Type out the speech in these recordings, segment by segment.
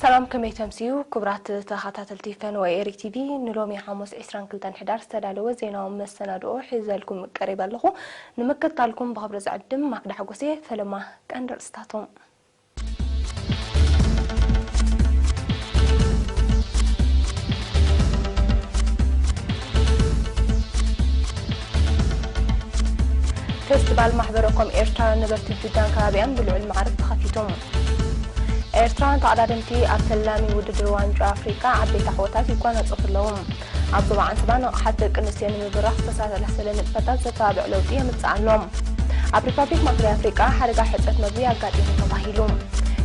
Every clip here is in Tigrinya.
ሰላም፣ ከመይ ተምስዩ ክቡራት ተኸታተልቲ ፈነወ ኤሪ ቲቪ። ንሎሚ ሓሙስ ዕስራን ክልተን ሕዳር ዝተዳለወ ዜናዊ መሰናድኦ ሒዘልኩም ቀሪበ ኣለኹ። ንምክትታልኩም ብኽብሪ ዝዕድም ማክዳ ሓጎሴ። ፈለማ ቀንዲ ርእስታቶም። ፌስቲቫል ማሕበረ ኮም ኤርትራ ነበርቲ ጁዳን ከባቢኣን ብልዑል ማዕርግ ተኸፊቱ። ኤርትራውያን ተቐዳደምቲ ኣብ ፈላሚ ውድድር ዋንጫ ኣፍሪቃ ዓበይቲ ዓወታት ይጓናጸፉ ኣለዉ። ኣብ ዞባ ዓንሰባ ንቕሓት ደቂ ኣንስትዮ ንምብራኽ ዝተሰላሰለ ንጥፈታት ዘተባብዕ ለውጢ የምጽእ ኣሎ። ኣብ ሪፓብሊክ ማእከላይ ኣፍሪቃ ሓደጋ ሕጽረት መግቢ ኣጋጢሙ ተባሂሉ።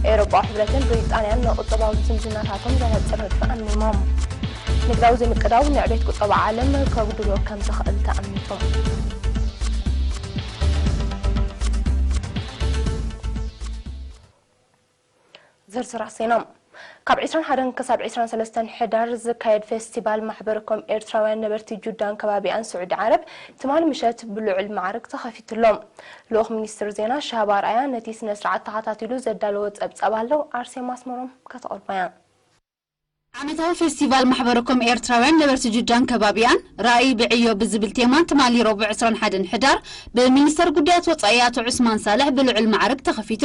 ኤውሮጳዊ ሕብረትን ብሪጣንያን ንቁጠባዊ ዝምድናታቶም ዘነጽር ንድፊ ኣሚሞም። ንግዳዊ ዘይምቅዳው ንዕቤት ቁጠባ ዓለም ከጉድሎ ከም ዝኽእል ተኣሚቱ። ዝርዝራት ዜና። ካብ ዕስራን ሓደን ክሳብ ዕስራን ሰለስተን ሕዳር ዝካየድ ፌስቲቫል ማሕበረ ኮም ኤርትራውያን ነበርቲ ጁዳን ከባቢኣን ስዑዲ ዓረብ ትማሊ ምሸት ብልዑል ማዕርግ ተኸፊቱ ኣሎ። ልኡኽ ሚኒስትር ዜና ሸሃባ ኣርኣያ ነቲ ስነ ስርዓት ተኸታቲሉ ዘዳለዎ ጸብጻብ ኣሎ። ኣርሴማ ኣስመሮም ከተቕርቦ እያ። ዓመታዊ ፌስቲቫል ማሕበረ ኮም ኤርትራውያን ነበርቲ ጁዳን ከባቢኣን ራእይ ብዕዮ ብዝብል ቴማ ትማሊ ረቡዕ ዕስራን ሓደን ሕዳር ብሚኒስተር ጉዳያት ወጻኢ ኣቶ ዑስማን ሳልሕ ብልዑል ማዕርግ ተኸፊቱ።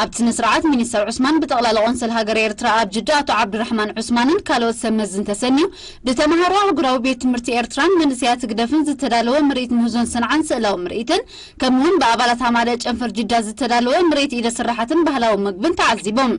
ኣብቲ ስነ ስርዓት ሚኒስተር ዑስማን ብጠቕላላ ቆንስል ሃገር ኤርትራ ኣብ ጅዳ ኣቶ ዓብዱራሕማን ዑስማንን ካልኦት ሰብ መዝን ተሰንዩ ብተምሃሮ ኣህጉራዊ ቤት ትምህርቲ ኤርትራን መንእሰያት ህግደፍን ዝተዳለወ ምርኢት ምህዞን ሰንዓን ስእላዊ ምርኢትን ከምኡውን ብኣባላት ሃማደ ጨንፈር ጅዳ ዝተዳለወ ምርኢት ኢደ ስራሓትን ባህላዊ ምግብን ተዓዚቦም።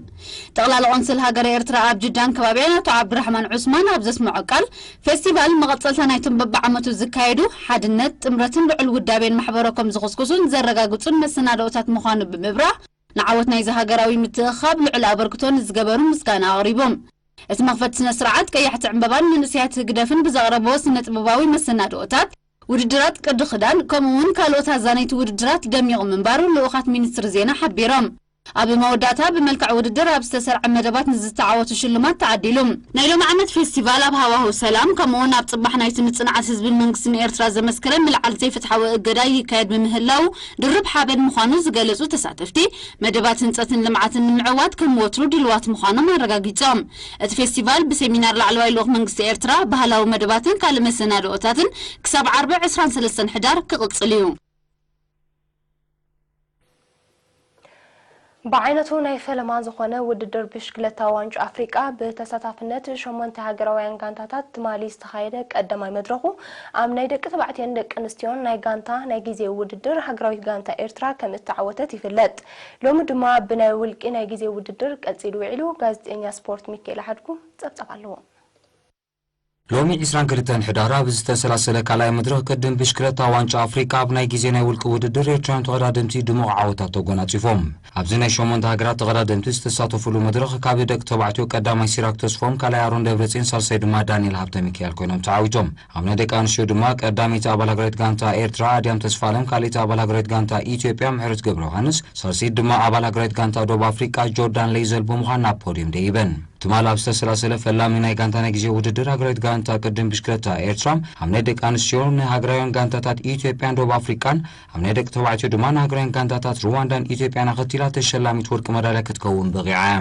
ጠቕላሊ ቆንስል ሃገረ ኤርትራ ኣብ ጅዳን ከባቢኣን ኣቶ ዓብዱራሕማን ዑስማን ኣብ ዘስምዖ ቃል፣ ፌስቲቫል መቐጸልታ ናይቶም በብዓመቱ ዝካየዱ ሓድነት፣ ጥምረትን ልዑል ውዳቤን ማሕበረ ኮም ዝኹስኩሱን ዘረጋግጹን መሰናድኦታት ምዃኑ ብምብራህ፣ ንዓወት ናይዚ ሃገራዊ ምትእኽኻብ ልዑል ኣበርክቶ ንዝገበሩ ምስጋና ኣቕሪቦም። እቲ መኽፈቲ ስነ ስርዓት ቀያሕቲ ዕምበባን መንእሰያት ህግደፍን ብዘቕረብዎ ስነ ጥበባዊ መሰናድኦታት፣ ውድድራት ቅዲ ክዳን፣ ከምኡ እውን ካልኦት ኣዛነይቲ ውድድራት ደሚቑ ምንባሩ ልኡኻት ሚኒስትሪ ዜና ሓቢሮም። ኣብ መወዳእታ ብመልክዕ ውድድር ኣብ ዝተሰርዐ መደባት ንዝተዓወቱ ሽልማት ተዓዲሉ። ናይ ሎሚ ዓመት ፌስቲቫል ኣብ ሃዋህው ሰላም፣ ከምኡ እውን ኣብ ጽባሕ ናይቲ ንጽንዓት ህዝብን መንግስትን ኤርትራ ዘመስከረ ምልዓል ዘይፍትሓዊ እገዳ ይካየድ ብምህላው ድርብ ሓበን ምዃኑ ዝገለጹ ተሳተፍቲ፣ መደባት ህንጸትን ልምዓትን ንምዕዋት ከም ወትሩ ድልዋት ምዃኖም ኣረጋጊጾም። እቲ ፌስቲቫል ብሴሚናር ላዕለዋይ ልኡኽ መንግስቲ ኤርትራ፣ ባህላዊ መደባትን ካልእ መሰናድኦታትን ክሳብ ዓርቢ ዕስራን ሰለስተን ሕዳር ክቕጽል እዩ። ብዓይነቱ ናይ ፈለማ ዝኾነ ውድድር ብሽክለታ ዋንጫ ኣፍሪቃ ብተሳታፍነት ሸሞንተ ሃገራውያን ጋንታታት ትማሊ ዝተኻየደ ቀዳማይ መድረኹ፣ ኣብ ናይ ደቂ ተባዕትዮን ደቂ ኣንስትዮን ናይ ጋንታ ናይ ግዜ ውድድር ሃገራዊት ጋንታ ኤርትራ ከም እተዓወተት ይፍለጥ። ሎሚ ድማ ብናይ ውልቂ ናይ ግዜ ውድድር ቀጺሉ ውዒሉ። ጋዜጠኛ ስፖርት ሚካኤል ሓድጉ ጸብጻብ ኣለዎ። ሎሚ ዕስራን ክልተን ሕዳር ኣብ ዝተሰላሰለ ካልኣይ መድረኽ ቅድም ብሽክለታ ዋንጫ ኣፍሪቃ ኣብ ናይ ግዜ ናይ ውልቂ ውድድር ኤርትራውያን ተቐዳደምቲ ድሙቕ ዓወታት ተጎናጺፎም። ኣብዚ ናይ ሸሞንተ ሃገራት ተቐዳደምቲ ዝተሳተፉሉ መድረኽ ካብ ደቂ ተባዕትዮ ቀዳማይ ሲራክ ተስፎም፣ ካልኣይ ኣሮን ደብረጽዮን፣ ሳልሳይ ድማ ዳንኤል ሃብተ ሚካኤል ኮይኖም ተዓዊቶም። ኣብ ናይ ደቂ ኣንስትዮ ድማ ቀዳመይቲ ኣባል ሃገራዊት ጋንታ ኤርትራ ኣድያም ተስፋለም፣ ካልኣይቲ ኣባል ሃገራዊት ጋንታ ኢትዮጵያ ምሕረት ገብረ ዮሃንስ፣ ሳልሰይቲ ድማ ኣባል ሃገራዊት ጋንታ ደቡብ ኣፍሪቃ ጆርዳን ሌይዘል ብምዃን ናብ ፖድዮም ደይበን። ትማል ኣብ ዝተሰላሰለ ፈላሚ ናይ ጋንታ ናይ ግዜ ውድድር ሃገራዊት ጋንታ ቅድም ብሽክለታ ኤርትራ ኣብ ናይ ደቂ ኣንስትዮ ንሃገራውያን ጋንታታት ኢትዮጵያን ደቡብ ኣፍሪቃን፣ ኣብ ናይ ደቂ ተባዕትዮ ድማ ንሃገራውያን ጋንታታት ሩዋንዳን ኢትዮጵያን ኣኸቲላ ተሸላሚት ወርቂ መዳልያ ክትከውን በቒዓ እያ።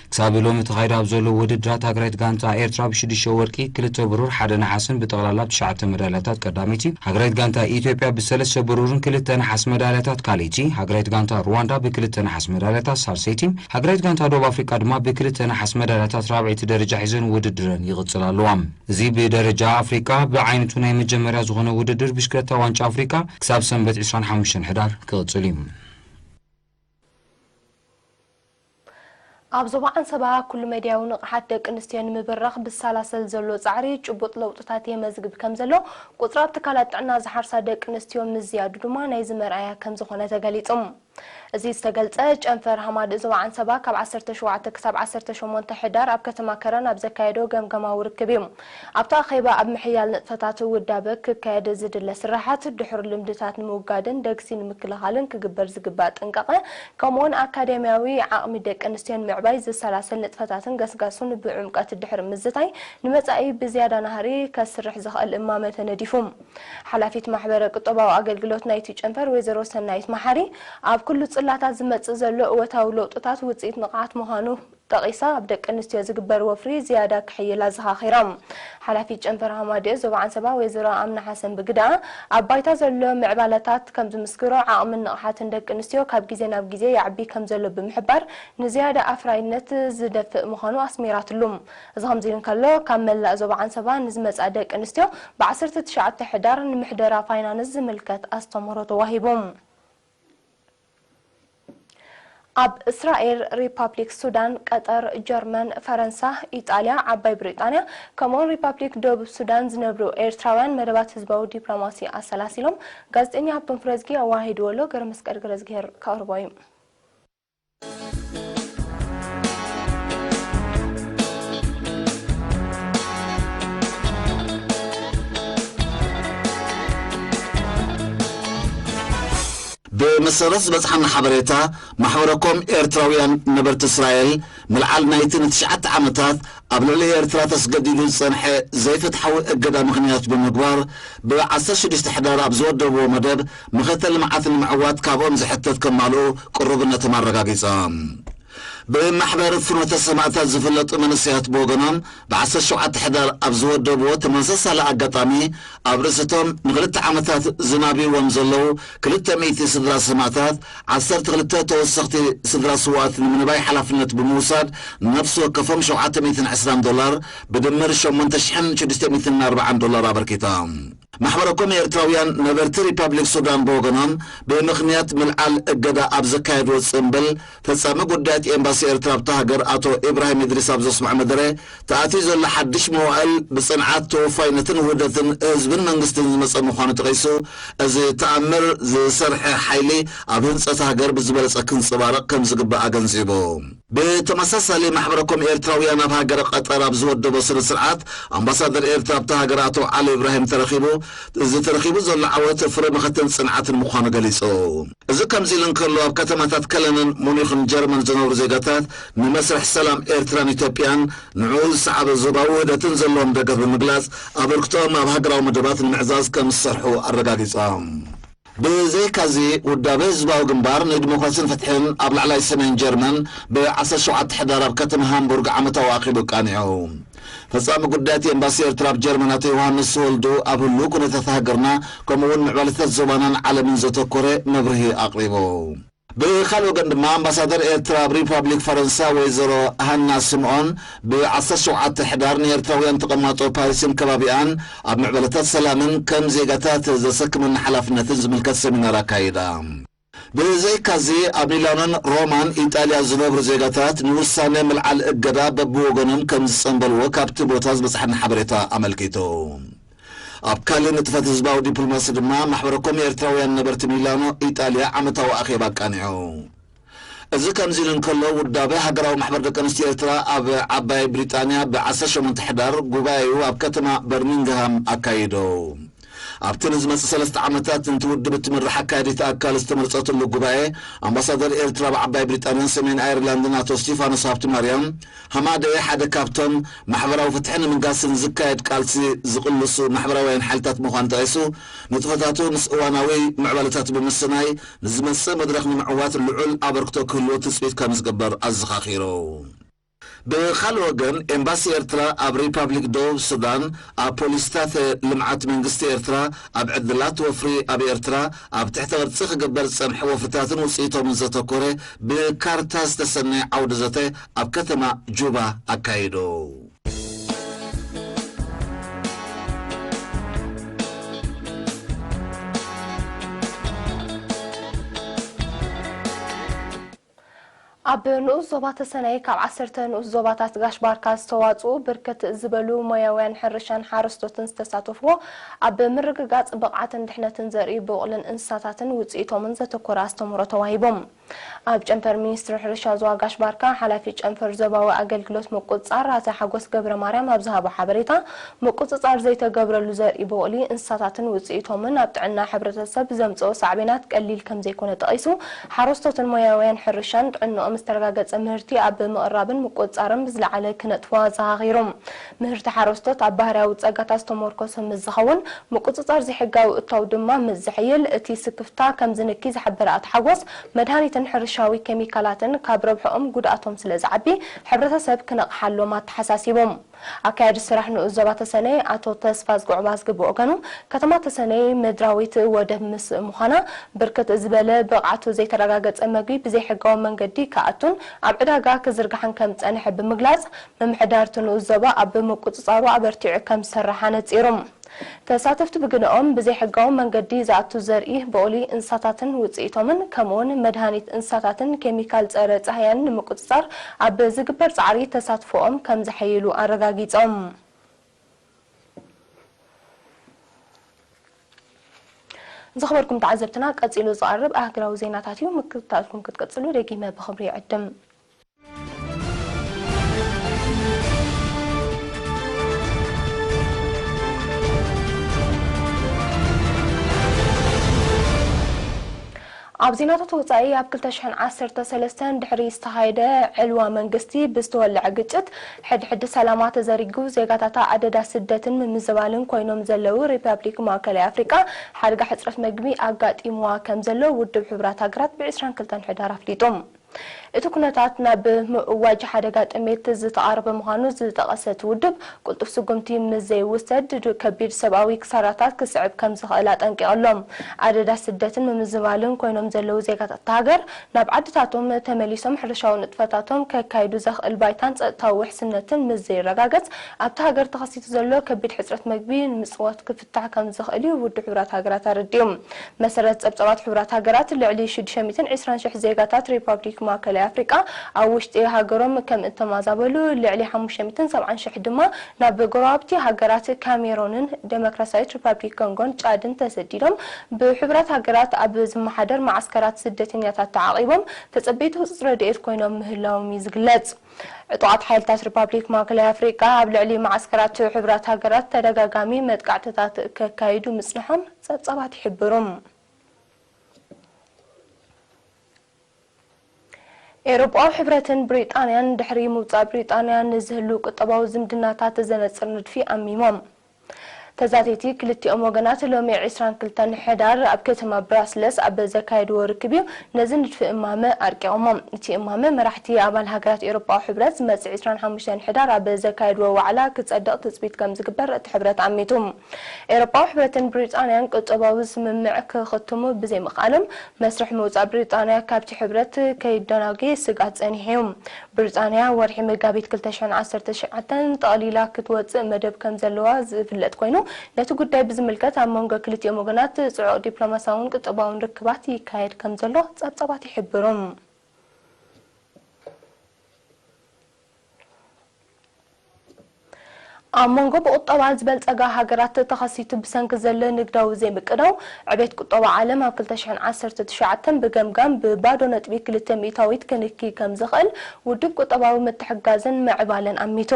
ክሳብ ሎሚ ተኻይዱ ኣብ ዘሎ ውድድራት ሃገራዊት ጋንታ ኤርትራ ብሽዱሽተ ወርቂ፣ ክልተ ብሩር፣ ሓደ ነሓስን ብጠቕላላ ብትሽዓተ መዳልያታት ቀዳመይቲ፣ ሃገራዊት ጋንታ ኢትዮጵያ ብሰለስተ ብሩርን ክልተ ነሓስ መዳልያታት ካልኣይቲ፣ ሃገራዊት ጋንታ ሩዋንዳ ብክልተ ነሓስ መዳልያታት ሳልሰይቲ፣ ሃገራዊት ጋንታ ደቡብ ኣፍሪቃ ድማ ብክልተ ነሓስ መዳልያታት ራብዐይቲ ደረጃ ሒዘን ውድድረን ይቕጽላ ኣለዋ። እዚ ብደረጃ ኣፍሪቃ ብዓይነቱ ናይ መጀመርያ ዝኾነ ውድድር ብሽክለታ ዋንጫ ኣፍሪቃ ክሳብ ሰንበት ዕስራን ሓሙሽተን ሕዳር ክቕጽል እዩ። ኣብ ዞባ ዓንሰባ ኩሉ መድያዊ ንቕሓት ደቂ ኣንስትዮ ንምብራኽ ብሰላሰል ዘሎ ጻዕሪ ጭቡጥ ለውጥታት የመዝግብ ከም ዘሎ ቁጽሪ ኣብ ትካላት ጥዕና ዝሓርሳ ደቂ ኣንስትዮ ምዝያዱ ድማ ናይዚ መርኣያ ከም ዝኾነ ተገሊጹ። እዚ ዝተገልጸ ጨንፈር ሃማድ ዞባ ዓንሰባ ካብ ዓሰርተ ሸውዓተ ክሳብ ዓሰርተ ሸሞንተ ሕዳር ኣብ ከተማ ከረን ኣብ ዘካየዶ ገምገማዊ ርክብ እዩ። ኣብቲ ኣኼባ ኣብ ምሕያል ንጥፈታት ውዳበ ክካየድ ዝድለ ስራሓት፣ ድሑር ልምድታት ንምውጋድን ደግሲ ንምክልኻልን ክግበር ዝግባእ ጥንቃቐ፣ ከምኡውን ኣካዳሚያዊ ዓቕሚ ደቂ ኣንስትዮ ንምዕባይ ዝሰላሰል ንጥፈታትን ገስጋሱን ብዕምቀት ድሕሪ ምዝታይ፣ ንመጻኢ ብዝያዳ ናህሪ ከስርሕ ዝኽእል እማመ ተነዲፉ። ሓላፊት ማሕበረ ቁጠባዊ ኣገልግሎት ናይቲ ጨንፈር ወይዘሮ ሰናይት መሓሪ፣ ኣብ ኩሉ ጽላታት ዝመጽእ ዘሎ እወታዊ ለውጥታት ውጽኢት ንቕሓት ምዃኑ ጠቒሳ፣ ኣብ ደቂ ኣንስትዮ ዝግበር ወፍሪ ዝያዳ ክሕይል ኣዘኻኺራ። ሓላፊት ጨንፈር ሃማድኤ ዞባ ዓንሰባ ወይዘሮ ኣምና ሓሰን ብግደኣ፣ ኣብ ባይታ ዘሎ ምዕባለታት ከም ዝምስክሮ፣ ዓቕምን ንቕሓትን ደቂ ኣንስትዮ ካብ ግዜ ናብ ግዜ ይዓቢ ከም ዘሎ ብምሕባር፣ ንዝያዳ ኣፍራይነት ዝደፍእ ምዃኑ ኣስሚራትሉ። እዚ ከምዚ ኢሉ እንከሎ፣ ካብ መላእ ዞባ ዓንሰባ ንዝመጻ ደቂ ኣንስትዮ ብ ዓሰርተ ትሽዓተ ሕዳር ንምሕደራ ፋይናንስ ዝምልከት ኣስተምህሮ ተዋሂቡ። ኣብ እስራኤል፣ ሪፓብሊክ ሱዳን፣ ቀጠር፣ ጀርመን፣ ፈረንሳ፣ ኢጣልያ፣ ዓባይ ብሪጣንያ፣ ከምኡውን ሪፓብሊክ ደቡብ ሱዳን ዝነብሩ ኤርትራውያን መደባት ህዝባዊ ዲፕሎማሲ ኣሰላሲሎም። ጋዜጠኛ ሃብቶም ፍረዝጊ ኣዋሂድዎ ኣሎ። ገረመስቀል ገረዝግሄር ከቕርቦ እዩ። ብመሰረት ዝበጽሓና ሓበሬታ፣ ማሕበረኮም ኤርትራውያን ነበርቲ እስራኤል፣ ምልዓል ናይቲ ንትሽዓተ ዓመታት ኣብ ልዕሊ ኤርትራ ተስገዲዱ ዝጸንሐ ዘይፍትሓዊ እገዳ ምኽንያት ብምግባር፣ ብ ዓሰርተ ሽዱሽተ ሕዳር ኣብ ዝወደብዎ መደብ፣ መኸተ ልምዓት ንምዕዋት ካብኦም ዝሕተት ከማልኡ ቅሩብነቶም ኣረጋጊጾም። ብማሕበር ፍኖተ ሰማእታት ዝፍለጡ መንእሰያት ብወገኖም፣ ብ ዓሰርተ ሸውዓተ ሕዳር ኣብ ዝወደብዎ ተመሳሳሊ ኣጋጣሚ፣ ኣብ ርእሲቶም ንኽልተ ዓመታት ዝናብይዎም ዘለዉ ክልተ ሚእቲ ስድራ ሰማእታት፣ ዓሰርተ ክልተ ተወሰኽቲ ስድራ ስውኣት ንምንባይ ሓላፍነት ብምውሳድ፣ ነፍሲ ወከፎም ሸውዓተ ሚእትን ዕስራን ዶላር፣ ብድምር ሸሞንተ ሽሕን ሽዱሽተ ሚእትን ኣርባዓን ዶላር ኣበርኪቶም። ማሕበረኮም ኤርትራውያን ነበርቲ ሪፓብሊክ ሱዳን ብወገኖም፣ ብምኽንያት ምልዓል እገዳ ኣብ ዘካየድዎ ጽምብል፣ ፈጻሚ ጉዳያት ኤምባሲ ኤርትራ ኣብታ ሃገር ኣቶ ኢብራሂም እድሪስ ኣብ ዘስምዖ መደረ፣ ተኣትዩ ዘሎ ሓድሽ መዋእል ብጽንዓት፣ ተወፋይነትን ውህደትን ህዝብን መንግስትን ዝመጸ ምዃኑ ጠቒሱ፣ እዚ ተኣምር ዝሰርሐ ሓይሊ ኣብ ህንጸት ሃገር ብዝበለጸ ክንጸባረቕ ከም ዝግባእ ኣገንዚቡ። ብተመሳሳሊ፣ ማሕበረኮም ኤርትራውያን ኣብ ሃገረ ቀጠር ኣብ ዝወደቦ ስነ ስርዓት፣ ኣምባሳደር ኤርትራ ኣብታ ሃገር ኣቶ ዓሊ ኢብራሂም ተረኺቡ፣ እዚ ተረኺቡ ዘሎ ዓወት ፍረ መኸተን ጽንዓትን ምዃኑ ገሊጹ። እዚ ከምዚ ኢሉ እንከሎ፣ ኣብ ከተማታት ከለንን ሙኒኽን ጀርመን ዝነብሩ ዜጋታት፣ ንመስርሕ ሰላም ኤርትራን ኢትዮጵያን ንዕኡ ዝሰዓበ ዞባዊ ውህደትን ዘለዎም ደገፍ ብምግላጽ፣ ኣበርክቶኦም ኣብ ሃገራዊ መደባት ንምዕዛዝ ከም ዝሰርሑ ኣረጋጊጾም። ብዘይካዚ፣ ውዳበ ህዝባዊ ግንባር ንዲሞክራሲን ፍትሕን ኣብ ላዕላይ ሰሜን ጀርመን፣ ብ ዓሰርተ ሸውዓተ ሕዳር ኣብ ከተማ ሃምቡርግ ዓመታዊ ኣኼቡ ኣቃኒዑ። ፈጻሚ ጉዳያት ኤምባሲ ኤርትራ ኣብ ጀርመን ኣቶ ዮሃንስ ወልዱ፣ ኣብ ህሉው ኩነታት ሃገርና፣ ከምኡ እውን ምዕባለታት ዞባናን ዓለምን ዘተኮረ መብርሂ ኣቕሪቡ። ብኻልእ ወገን ድማ፣ ኣምባሳደር ኤርትራ ኣብ ሪፓብሊክ ፈረንሳ ወይዘሮ ሃና ስምኦን፣ ብ ዓሰርተ ሸውዓተ ሕዳር ንኤርትራውያን ተቐማጦ ፓሪስን ከባቢኣን ኣብ ምዕባለታት ሰላምን ከም ዜጋታት ዘሰክመና ሓላፍነትን ዝምልከት ሰሚናር ኣካይዳ። ብዘይካዚ፣ ኣብ ሚላኖን ሮማን ኢጣልያ ዝነብሩ ዜጋታት ንውሳነ ምልዓል እገዳ በብወገኖም ከም ዝጸንበልዎ ካብቲ ቦታ ዝበጽሓና ሓበሬታ ኣመልኪቱ። ኣብ ካልእ ንጥፈት ህዝባዊ ዲፕሎማሲ ድማ፣ ማሕበረኮም ኤርትራውያን ነበርቲ ሚላኖ ኢጣልያ ዓመታዊ ኣኼባ ኣቃኒዑ። እዚ ከምዚ ኢሉ እንከሎ፣ ውዳበ ሃገራዊ ማሕበር ደቂ ኣንስትዮ ኤርትራ ኣብ ዓባይ ብሪጣንያ ብ ዓሰርተ ሸሞንተ ሕዳር ጉባኤኡ ኣብ ከተማ በርሚንግሃም ኣካይዶ። ኣብቲ ንዝመጽእ ሰለስተ ዓመታት ነቲ ውድብ እትምራሕ ኣካያዲት ኣካል ዝተመርጸትሉ ጉባኤ፣ ኣምባሳደር ኤርትራ ኣብ ዓባይ ብሪጣንያን ሰሜን ኣየርላንድን ኣቶ ስቲፋኖስ ሃብተማርያም፣ ሃማደኤ ሓደ ካብቶም ማሕበራዊ ፍትሒ ንምንጋስን ዝካየድ ቃልሲ ዝቕልሱ ማሕበራውያን ሓይልታት ምዃኑ ጠቒሱ፣ ንጥፈታቱ ምስ እዋናዊ ምዕባለታት ብምስናይ፣ ንዝመጽእ መድረኽ ንምዕዋት ልዑል ኣበርክቶ ክህልዎ ትጽቢት ከም ዝግበር ኣዘኻኺሩ። ብኻልእ ወገን፣ ኤምባሲ ኤርትራ ኣብ ሪፓብሊክ ደቡብ ሱዳን፣ ኣብ ፖሊሲታት ልምዓት መንግስቲ ኤርትራ፣ ኣብ ዕድላት ወፍሪ ኣብ ኤርትራ፣ ኣብ ትሕተ ቅርጺ ክግበር ዝጸንሐ ወፍርታትን ውጽኢቶምን ዘተኮረ ብካርታ ዝተሰነየ ዓውደ ዘተ ኣብ ከተማ ጁባ ኣካይዱ። ኣብ ንኡስ ዞባ ተሰነይ ካብ ዓሰርተ ንኡስ ዞባታት ጋሽ ባርካ ዝተዋፅኡ ብርክት ዝበሉ ሞያውያን ሕርሻን ሓረስቶትን ዝተሳተፍዎ ኣብ ምርግጋፅ ብቕዓትን ድሕነትን ዘርኢ ብቑልን እንስሳታትን ውፅኢቶምን ዘተኮረ ኣስተምህሮ ተዋሂቦም። ኣብ ጨንፈር ሚኒስትሪ ሕርሻ ዞባ ጋሽ ባርካ ሓላፊ ጨንፈር ዞባዊ ኣገልግሎት ምቁፅፃር ኣቶ ሓጎስ ገብረ ማርያም ኣብ ዝሃቦ ሓበሬታ፣ ምቁፅፃር ዘይተገብረሉ ዘርኢ ብቑሊ እንስሳታትን ውፅኢቶምን ኣብ ጥዕና ሕብረተሰብ ዘምፅኦ ሳዕቤናት ቀሊል ከምዘይኮነ ጠቒሱ፣ ሓረስቶትን ሞያውያን ሕርሻን ጥዕንኦም ዝተረጋገፀ ምህርቲ ኣብ ምቕራብን ምቁፅፃርን ብዝለዓለ ክነጥፍዎ ኣዘኻኺሩ። ምህርቲ ሓረስቶት ኣብ ባህርያዊ ፀጋታት ዝተመርኮሰ ምስ ዝኸውን፣ ምቁፅፃር ዘይሕጋዊ እታው ድማ ምስ ዝሕይል፣ እቲ ስክፍታ ከም ዝንኪ ዝሓበረ ኣቶ ሓጎስ፣ መድሃኒትን ሕርሻዊ ኬሚካላትን ካብ ረብሕኦም ጉድኣቶም ስለ ዝዓቢ፣ ሕብረተሰብ ክነቕሓሎም ኣተሓሳሲቦም። ኣካያዲ ስራሕ ንኡስ ዞባ ተሰነይ ኣቶ ተስፋዝጊ ዑባዝጊ ብወገኑ፣ ከተማ ተሰነይ ምድራዊት ወደብ ምስ ምዃና፣ ብርክት ዝበለ ብቕዓቱ ዘይተረጋገጸ መግቢ ብዘይሕጋዊ መንገዲ ክኣቱን ኣብ ዕዳጋ ክዝርጋሕን ከም ዝጸንሐ ብምግላጽ፣ ምምሕዳር እቲ ንኡስ ዞባ ኣብ ምቁጽጻሩ ኣበርቲዑ ከም ዝሰርሕ ኣነጺሩ። ተሳተፍቲ ብግንኦም ብዘይሕጋዊ መንገዲ ዝኣቱ ዘርኢ፣ ብቑሊ እንስሳታትን ውጽኢቶምን፣ ከምኡውን መድሃኒት እንስሳታትን ኬሚካል ጸረ ጻህያን ንምቁጽጻር ኣብ ዝግበር ጻዕሪ ተሳትፎኦም ከም ዘሐይሉ ኣረጋጊጾም። ዝኸበርኩም ተዓዘብትና፣ ቀጺሉ ዝቐርብ ኣህጉራዊ ዜናታት እዩ። ምክትታልኩም ክትቅጽሉ ደጊመ ብኽብሪ ይዕድም። ኣብ ዜናታት ወጻኢ፣ ኣብ ክልተ ሽሕን ዓሰርተ ሰለስተን ድሕሪ ዝተኻየደ ዕልዋ መንግስቲ ብዝተወልዐ ግጭት፣ ሕድሕድ ሰላማ ተዘሪጉ፣ ዜጋታታ ኣደዳ ስደትን ምምዝባልን ኮይኖም ዘለዉ ሪፓብሊክ ማእከላይ ኣፍሪቃ፣ ሓደጋ ሕጽረት መግቢ ኣጋጢምዋ ከም ዘሎ ውድብ ሕቡራት ሃገራት ብዕስራን ክልተን ሕዳር ኣፍሊጡ። እቲ ኩነታት ናብ ምእዋጅ ሓደጋ ጥሜት ዝተቓረበ ምዃኑ ዝጠቐሰ እቲ ውድብ፣ ቅልጡፍ ስጉምቲ ምስ ዘይውሰድ፣ ከቢድ ሰብኣዊ ክሳራታት ክስዕብ ከም ዝኽእል ኣጠንቂቑ ኣሎ። ኣደዳ ስደትን ምምዝባልን ኮይኖም ዘለዉ ዜጋታት እታ ሃገር፣ ናብ ዓድታቶም ተመሊሶም ሕርሻዊ ንጥፈታቶም ከካይዱ ዘኽእል ባይታን ጸጥታዊ ውሕስነትን ምስ ዘይረጋገጽ፣ ኣብታ ሃገር ተኸሲቱ ዘሎ ከቢድ ሕጽረት መግቢ ንምጽዋት ክፍታሕ ከም ዝኽእል እዩ ውድብ ሕቡራት ሃገራት ኣረዲኡ። መሰረት ጸብጻባት ሕቡራት ሃገራት፣ ልዕሊ ሽዱሽተ ሚእትን ዕስራን ሽሕ ዜጋታት ሪፓብሊክ ማእከላይ ኣፍሪቃ ኣብ ውሽጢ ሃገሮም ከም እተማዛበሉ፣ ልዕሊ ሓሙሽተ ሚእትን ሰብዓን ሽሕ ድማ ናብ ጎረባብቲ ሃገራት ካሜሮንን ደሞክራሲያዊት ሪፓብሊክ ኮንጎን ጫድን ተሰዲዶም፣ ብሕቡራት ሃገራት ኣብ ዝመሓደር መዓስከራት ስደተኛታት ተዓቒቦም ተጸበይቲ ህጹጽ ረድኤት ኮይኖም ምህላዎም እዩ ዝግለጽ። ዕጡቓት ሓይልታት ሪፓብሊክ ማእከላይ ኣፍሪቃ ኣብ ልዕሊ መዓስከራት ሕቡራት ሃገራት ተደጋጋሚ መጥቃዕትታት ከካይዱ ምጽንሖም ጸብጻባት ይሕብሩ። ኤውሮጳዊ ሕብረትን ብሪጣንያን ድሕሪ ምውጻእ ብሪጣንያ ንዝህሉ ቁጠባዊ ዝምድናታት ዘነጽር ንድፊ ኣሚሞም። ተዛተይቲ ክልቲኦም ወገናት ሎሚ ዕስራን ክልተን ሕዳር ኣብ ከተማ ብራስለስ ኣብ ዘካየድዎ ርክብ እዩ ነዚ ንድፊ እማመ ኣርቂቖሞ። እቲ እማመ መራሕቲ ኣባል ሃገራት ኤውሮጳዊ ሕብረት ዝመጽእ ዕስራን ሓሙሽተን ሕዳር ኣብ ዘካየድዎ ዋዕላ ክጸድቕ ትጽቢት ከም ዝግበር እቲ ሕብረት ኣሚቱ። ኤውሮጳዊ ሕብረትን ብሪጣንያን ቁጠባዊ ስምምዕ ክኽትሙ ብዘይምኽኣሎም፣ መስርሕ ምውጻእ ብሪጣንያ ካብቲ ሕብረት ከይደናጉ ስግኣት ጸኒሑ እዩ። ብሪጣንያ ወርሒ መጋቢት ክልተ ሽሕን ዓሰርተ ትሽዓተን ጠቕሊላ ክትወጽእ መደብ ከም ዘለዋ ዝፍለጥ ኮይኑ፣ ነቲ ጉዳይ ብዝምልከት ኣብ መንጎ ክልቲኦም ወገናት ጽዑቕ ዲፕሎማስያውን ቁጠባውን ርክባት ይካየድ ከም ዘሎ ጸብጻባት ይሕብሩ። ኣብ መንጎ ብቁጠባ ዝበልጸጋ ሃገራት ተኸሲቱ ብሰንኪ ዘሎ ንግዳዊ ዘይምቅዳው፣ ዕቤት ቁጠባ ዓለም ኣብ ክልተ ሽሕን ዓሰርተ ትሽዓተን ብገምጋም ብባዶ ነጥቢ ክልተ ሚእታዊት ክንኪ ከም ዝኽእል ውድብ ቁጠባዊ ምትሕግጋዝን ምዕባለን ኣሚቱ።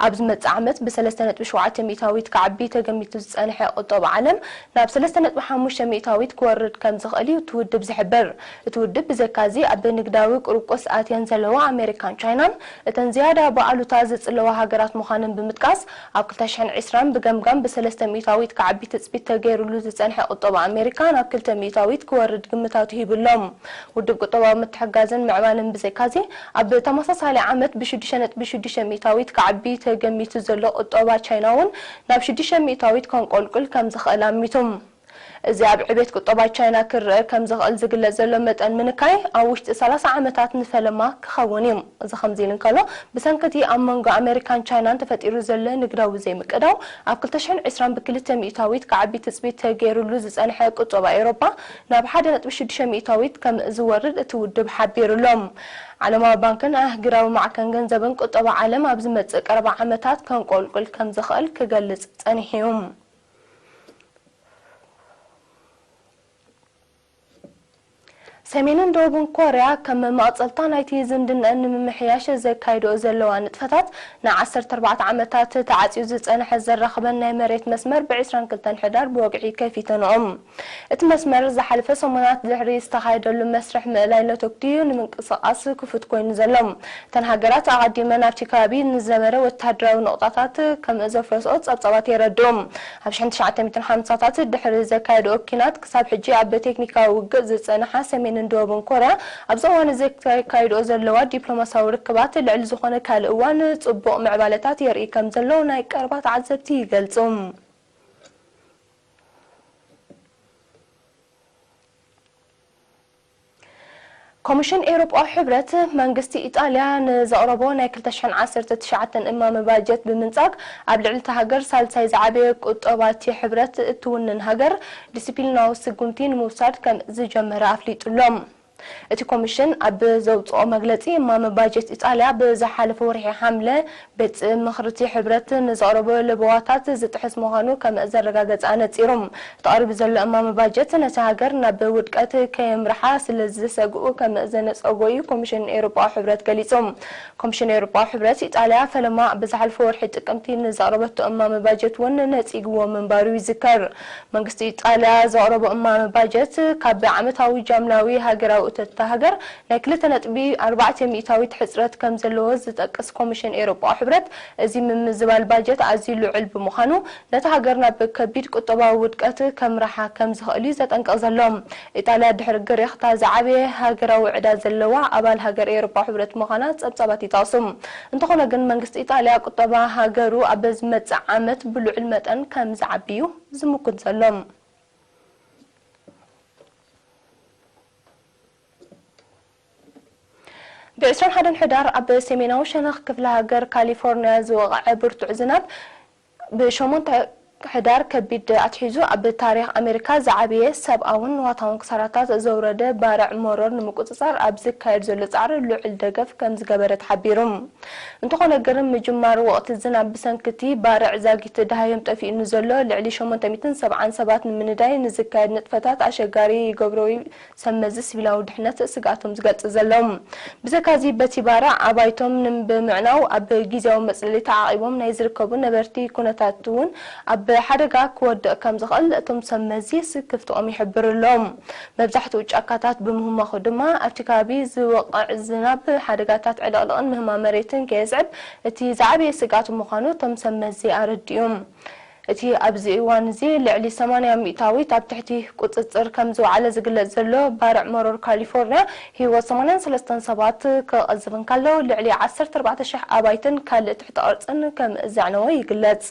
ኣብ ዝመጽእ ዓመት ብሰለስተ ነጥቢ ሸውዓተ ሚእታዊት ክዓቢ ተገሚቱ ዝጸንሐ ቁጠባ ዓለም፣ ናብ ሰለስተ ነጥቢ ሓሙሽተ ሚእታዊት ክወርድ ከም ዝኽእል እዩ እቲ ውድብ ዝሕብር። እቲ ውድብ ብዘይካዚ፣ ኣብ ንግዳዊ ቁርቁስ ኣትየን ዘለዋ ኣሜሪካን ቻይናን፣ እተን ዝያዳ ብኣሉታ ዝጽለዋ ሃገራት ምዃነን ብምጥቃስ፣ ኣብ ክልተ ሽሕን ዕስራን ብገምጋም ብሰለስተ ሚእታዊት ክዓቢ ትጽቢት ተገይሩሉ ዝጸንሐ ቁጠባ ኣሜሪካ ናብ ክልተ ሚእታዊት ክወርድ ግምታቱ ሂቡ ኣሎ። ውድብ ቁጠባዊ ምትሕግጋዝን ምዕባለን ብዘይካዚ፣ ኣብ ተመሳሳሊ ዓመት ብሽዱሽተ ነጥቢ ሽዱሽተ ሚእታዊት ክዓቢ ተገሚቱ ዘሎ ቁጠባ ቻይና እውን ናብ ሽዱሽተ ሚእታዊት ከንቆልቁል ከም ዝኽእል ኣሚቱ። እዚ ኣብ ዕቤት ቁጠባ ቻይና ክረአ ከም ዝኽእል ዝግለጽ ዘሎ መጠን ምንካይ፣ ኣብ ውሽጢ ሰላሳ ዓመታት ንፈለማ ክኸውን እዩ። እዚ ከምዚ ኢሉ እንከሎ፣ ብሰንኪ እቲ ኣብ መንጎ ኣሜሪካን ቻይናን ተፈጢሩ ዘሎ ንግዳዊ ዘይምቅዳው፣ ኣብ ክልተ ሽሕን ዕስራን ብክልተ ሚእታዊት ክዓቢ ትጽቢት ተገይሩሉ ዝጸንሐ ቁጠባ ኤውሮጳ፣ ናብ ሓደ ነጥቢ ሽዱሽተ ሚእታዊት ከም ዝወርድ እቲ ውድብ ሓቢሩ ኣሎ። ዓለማዊ ባንክን ኣህጉራዊ ማዕከን ገንዘብን ቁጠባ ዓለም ኣብ ዝመጽእ ቀረባ ዓመታት ከንቆልቁል ከም ዝኽእል ክገልጽ ጸኒሑ እዩ። ሰሜንን ደቡብን ኮርያ ከም መቐጸልታ ናይቲ ዝምድናኣን ንምምሕያሽ ዘካይድኦ ዘለዋ ንጥፈታት፣ ንዓሰርተ ኣርባዕተ ዓመታት ተዓጽዩ ዝጸንሐ ዘራኽበን ናይ መሬት መስመር ብ ዕስራን ክልተን ሕዳር ብወግዒ ከፊተንኦም። እቲ መስመር ዝሓለፈ ሰሙናት ድሕሪ ዝተኻየደሉ መስርሕ ምእላይ ነተጉቲ ንምንቅስቓስ ክፉት ኮይኑ ዘሎ። እተን ሃገራት ኣቐዲመን ኣብቲ ከባቢ ንዝነበረ ወተሃደራዊ ነቑጣታት ከም ዘፍረስኦ ጸብጻባት የረድኡ። ኣብ ሽሕን ትሽዓተ ሚእትን ሓምሳታት ድሕሪ ዘካየድኦ ኲናት ክሳብ ሕጂ ኣብ ቴክኒካዊ ውግእ ዝጸንሓ ሰሜንን ደቡብን ኮርያ፣ ኣብዚ እዋን እዚ ዘካይድኦ ዘለዋ ዲፕሎማሲያዊ ርክባት ልዕሊ ዝኾነ ካልእ እዋን ጽቡቕ ምዕባለታት የርኢ ከም ዘሎ ናይ ቀረባ ተዓዘብቲ ይገልጹ። ኮሚሽን ኤውሮጳዊ ሕብረት፣ መንግስቲ ኢጣልያ ንዘቕረቦ ናይ ክልተ ሽሕን ዓሰርተ ትሽዓተን እማመ ባጀት ብምንጻግ፣ ኣብ ልዕሊ እታ ሃገር ሳልሳይ ዝዓበየ ቁጠባ እቲ ሕብረት እትውንን ሃገር፣ ዲሲፕሊናዊ ስጉምቲ ንምውሳድ ከም ዝጀመረ ኣፍሊጡ ኣሎ። እቲ ኮሚሽን ኣብ ዘውጽኦ መግለጺ፣ እማመ ባጀት ኢጣልያ ብዝሓለፈ ወርሒ ሓምለ፣ ቤት ምኽሪ እቲ ሕብረት ንዘቕረቦ ለበዋታት ዝጥሕስ ምዃኑ ከም ዘረጋገጸ ኣነጺሩ። እቲ ቀሪቡ ዘሎ እማመ ባጀት ነታ ሃገር ናብ ውድቀት ከየምርሓ ስለ ዝሰግኡ ከም ዘነጸጎ እዩ ኮሚሽን ኤውሮጳዊ ሕብረት ገሊጹ። ኮሚሽን ኤውሮጳዊ ሕብረት፣ ኢጣልያ ፈለማ ብዝሓለፈ ወርሒ ጥቅምቲ ንዘቕረበቶ እማመ ባጀት እውን ነጺግዎ ምንባሩ ይዝከር። መንግስቲ ኢጣልያ ዘቕረቦ እማመ ባጀት፣ ካብ ዓመታዊ ጃምላዊ ሃገራዊ እቶት እታ ሃገር ናይ ክልተ ነጥቢ ኣርባዕተ ሚእታዊት ሕጽረት ከም ዘለዎ ዝጠቅስ ኮሚሽን ኤውሮጳዊ ሕብረት፣ እዚ ምምዝባል ባጀት ኣዝዩ ልዑል ብምዃኑ፣ ነታ ሃገር ናብ ከቢድ ቁጠባዊ ውድቀት ከምርሓ ከም ዝኽእል እዩ ዘጠንቅቕ ዘሎ። ኢጣልያ፣ ድሕሪ ግሪኽ፣ እታ ዝዓበየ ሃገራዊ ዕዳ ዘለዋ ኣባል ሃገር ኤውሮጳዊ ሕብረት ምዃና ጸብጻባት ይጠቕሱ። እንተኾነ ግን፣ መንግስቲ ኢጣልያ ቁጠባ ሃገሩ ኣብ ዝመጽእ ዓመት ብልዑል መጠን ከም ዝዓቢ እዩ ዝምጉት ዘሎ። ብ ዕስራን ሓደን ሕዳር ኣብ ሰሜናዊ ሸነኽ ክፍለ ሃገር ካሊፎርኒያ ዝወቕዐ ብርቱዕ ዝናብ፣ ብ ሸሞንተ ሕዳር ከቢድ ኣትሒዙ ኣብ ታሪኽ ኣሜሪካ ዝዓበየ ሰብኣውን ንዋታውን ክሳራታት ዘውረደ ባርዕ መሮር ንምቁጽጻር ኣብ ዝካየድ ዘሎ ጻዕሪ ልዑል ደገፍ ከም ዝገበረ ተሓቢሩ። እንተኾነ ግን፣ ምጅማር ወቕቲ ዝናብ ብሰንኪ እቲ ባርዕ ዛጊት ደሃዮም ጠፊኡ ንዘሎ ልዕሊ ሸሞንተ ሚእትን ሰብዓን ሰባት ንምንዳይ ንዝካየድ ንጥፈታት ኣሸጋሪ ይገብሮ እዩ፣ ሰብ መዚ ሲቪላዊ ድሕነት ስግኣቶም ዝገልጽ ዘለዉ። ብዘካዚ፣ በቲ ባርዕ ኣባይቶም ንም-፣ ብምዕናው ኣብ ግዝያዊ መጽለሊ ተዓቒቦም ናይ ዝርከቡ ነበርቲ ኩነታት እውን ኣብ ሓደጋ ክወድቕ ከም ዝኽእል እቶም ሰብ መዚ ስክፍትኦም ይሕብሩ ኣለዉ። መብዛሕትኡ ጫካታት ብምህማኹ ድማ ኣብቲ ከባቢ ዝወቕዕ ዝናብ ሓደጋታት ዕልቕልቕን ምህማም መሬትን ከየስዕብ እቲ ዝዓበየ ስግኣት ምዃኑ እቶም ሰብ መዚ ኣረዲኦም። እቲ ኣብዚ እዋን እዚ ልዕሊ ሰማንያ ሚእታዊት ኣብ ትሕቲ ቁጽጽር ከም ዝወዓለ ዝግለጽ ዘሎ ባርዕ መሮር ካሊፎርኒያ፣ ህይወት ሰማንያን ሰለስተን ሰባት ክቐዝፍ እንከሎ፣ ልዕሊ ዓሰርተ ኣርባዕተ ሽሕ ኣባይትን ካልእ ትሕተ ቅርጽን ከም ዘዕነወ ይግለጽ።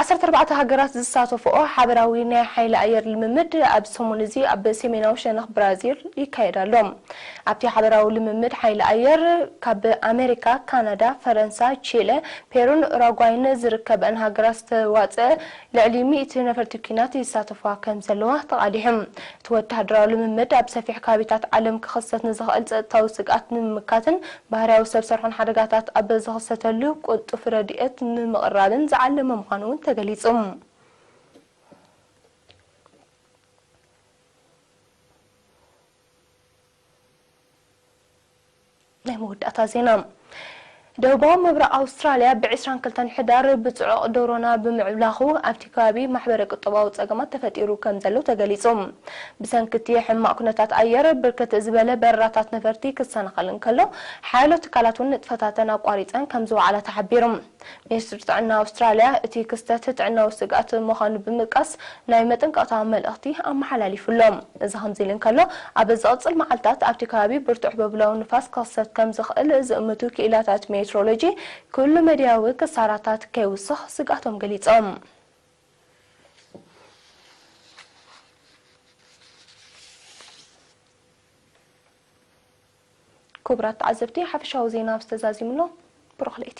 ዓሰርተ ኣርባዕተ ሃገራት ዝሳተፍኦ ሓበራዊ ናይ ሓይሊ ኣየር ልምምድ ኣብ ሰሙን እዚ ኣብ ሰሜናዊ ሸነኽ ብራዚል ይካየድ ኣሎ። ኣብቲ ሓበራዊ ልምምድ ሓይሊ ኣየር፣ ካብ ኣሜሪካ፣ ካናዳ፣ ፈረንሳ፣ ቺለ፣ ፔሩን ኡራጓይን ዝርከበኣን ሃገራት ዝተዋፅአ ልዕሊ ሚእቲ ነፈርቲ ኲናት ይሳተፋ ከም ዘለዋ ተቓሊሑ። እቲ ወተሃደራዊ ልምምድ፣ ኣብ ሰፊሕ ከባቢታት ዓለም ክኽሰት ንዝኽእል ጸጥታዊ ስግኣት ንምምካትን፣ ባህርያዊ ሰብ ሰርሖን ሓደጋታት ኣብ ዝኽሰተሉ ቅልጡፍ ረድኤት ንምቕራብን ዝዓለመ ምዃኑ እውን ተገሊጹ። ናይ መወዳእታ ዜና። ደቡባዊ ምብራቕ ኣውስትራልያ ብ ዕስራን ክልተን ሕዳር ብጽዑቕ ዶሮና ብምዕብላኹ፣ ኣብቲ ከባቢ ማሕበረ ቁጠባዊ ጸገማት ተፈጢሩ ከም ዘሎ ተገሊጹ። ብሰንኪ እቲ ሕማቕ ኩነታት ኣየር፣ ብርክት ዝበለ በረራታት ነፈርቲ ክሰናኸል እንከሎ፣ ሓያሎ ትካላት እውን ንጥፈታተን ኣቋሪጸን ከም ዝወዓላ ተሓቢሩ። ሚኒስትሪ ጥዕና ኣውስትራልያ፣ እቲ ክስተት ጥዕናዊ ስግኣት ምዃኑ ብምጥቃስ፣ ናይ መጠንቀቕታ መልእኽቲ ኣመሓላሊፉ ኣሎ። እዚ ከምዚ ኢሉ እንከሎ፣ ኣብ ዝቕጽል መዓልታት ኣብቲ ከባቢ ብርቱዕ በብላዊ ንፋስ ክኽሰት ከም ዝኽእል ዝእምቱ ክኢላታት ሜትሮሎጂ ኩሉ መድያዊ ክሳራታት ከይውስኽ ስግኣቶም ገሊጾም። ክቡራት ተዓዘብቲ፣ ሓፈሻዊ ዜና ኣብዚ ተዛዚሙ ኣሎ። ብሩኽ ለይቲ።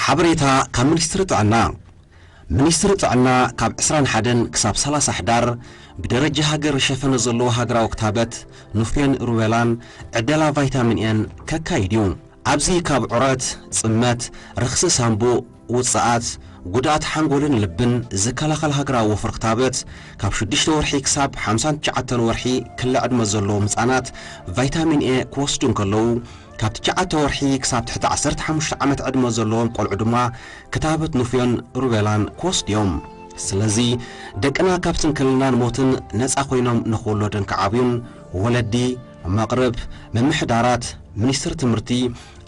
ሓበሬታ ካብ ሚኒስትሪ ጥዕና። ሚኒስትሪ ጥዕና ካብ ዕስራን ሓደን ክሳብ ሰላሳ ሕዳር ብደረጃ ሃገር ሸፈነ ዘለዎ ሃገራዊ ክታበት ኑፌን ሩቤላን ዕደላ ቫይታሚን ኤን ከካይድ እዩ። ኣብዚ ካብ ዑረት፣ ጽመት፣ ረኽሲ ሳንቡእ፣ ውጽኣት፣ ጉድኣት ሓንጎልን ልብን ዝከላኸል ሃገራዊ ወፍሪ ክታበት ካብ ሽዱሽተ ወርሒ ክሳብ ሓምሳን ትሽዓተን ወርሒ ክለ ዕድመ ዘለዎም ህጻናት ቫይታሚን ኤ ክወስዱ እንከለዉ፣ ካብ ትሽዓተ ወርሒ ክሳብ ትሕቲ ዓሰርተ ሓሙሽተ ዓመት ዕድመ ዘለዎም ቆልዑ ድማ ክታበት ኑፍዮን ሩቤላን ክወስዱ እዮም። ስለዚ ደቅና ካብ ስንክልናን ሞትን ነጻ ኮይኖም ንኽውለዱን ክዓብዩን ወለዲ፣ መቕርብ፣ ምምሕዳራት፣ ሚኒስትሪ ትምህርቲ፣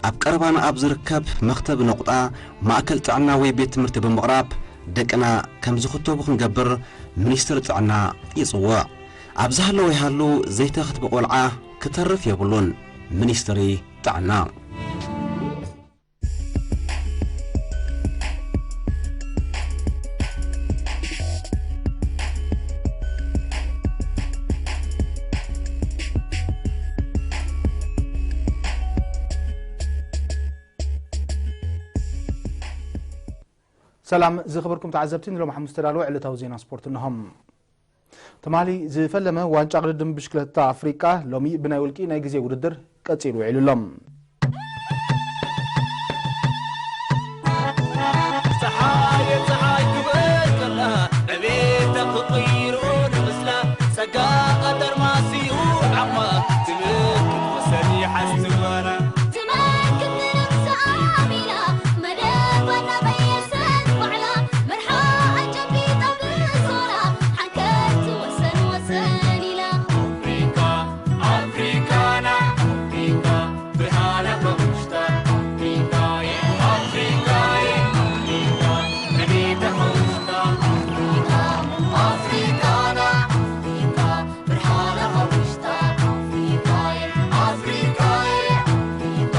ኣብ ቀረባና ኣብ ዝርከብ መኽተብ ነቑጣ፣ ማእከል ጥዕና ወይ ቤት ትምህርቲ ብምቕራብ ደቅና ከም ዝኽተቡ ክንገብር ሚኒስትሪ ጥዕና ይጽውዕ። ኣብ ዝሃለወ ይሃሉ ዘይተኽትበ ቆልዓ ክተርፍ የብሉን። ሚኒስትሪ ጥዕና። ሰላም ዝኸበርኩም ተዓዘብቲ፣ ንሎም ሓሙስ ተዳለወ ዕለታዊ ዜና ስፖርት እነሆም። ትማሊ ዝፈለመ ዋንጫ ቅድድም ብሽክለታ ኣፍሪቃ ሎሚ ብናይ ውልቂ ናይ ግዜ ውድድር ቀጺሉ ውዒሉ ኣሎ። ጸሓይ ጸሓይ ክበል ከላ ዕቤታ ክቕይሮ ንምስላ ጸጋ ቀደር ማስዩ ዓቕማ ትብል ክትወሰን ይሓስብ በራ። ትመክት ንነብሳ ኣሚና መደባ እናቐየሰት ባዕላ መርሓ ኣጨቢጣ ብሶላ ሓንከል ትወሰን ወሰን ኢላ። ኣፍሪካ ኣፍሪካና ኣፍሪካ ብርሃና ከውሽታ ኣፍሪካየ ኣፍሪካየ ኣፍሪካ ዕቤታ ከውሽታ ኣፍሪካ ኣፍሪካና ኣፍሪካ ብርሃና ከውሽታ ኣፍሪካየ ኣፍሪካየ ኣፍሪካ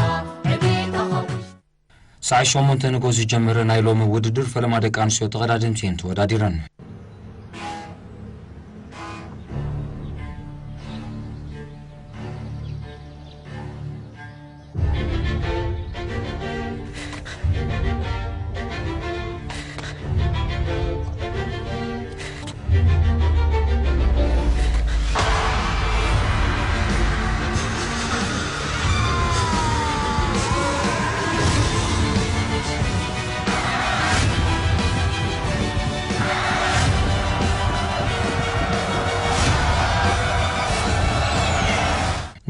ዕቤታ ከውሽታ። ሰዓት ሸሞንተ ንግሆ ዝጀመረ ናይ ሎሚ ውድድር ፈለማ ደቂ ኣንስትዮ ተቐዳደምቲ እየን ተወዳዲረን።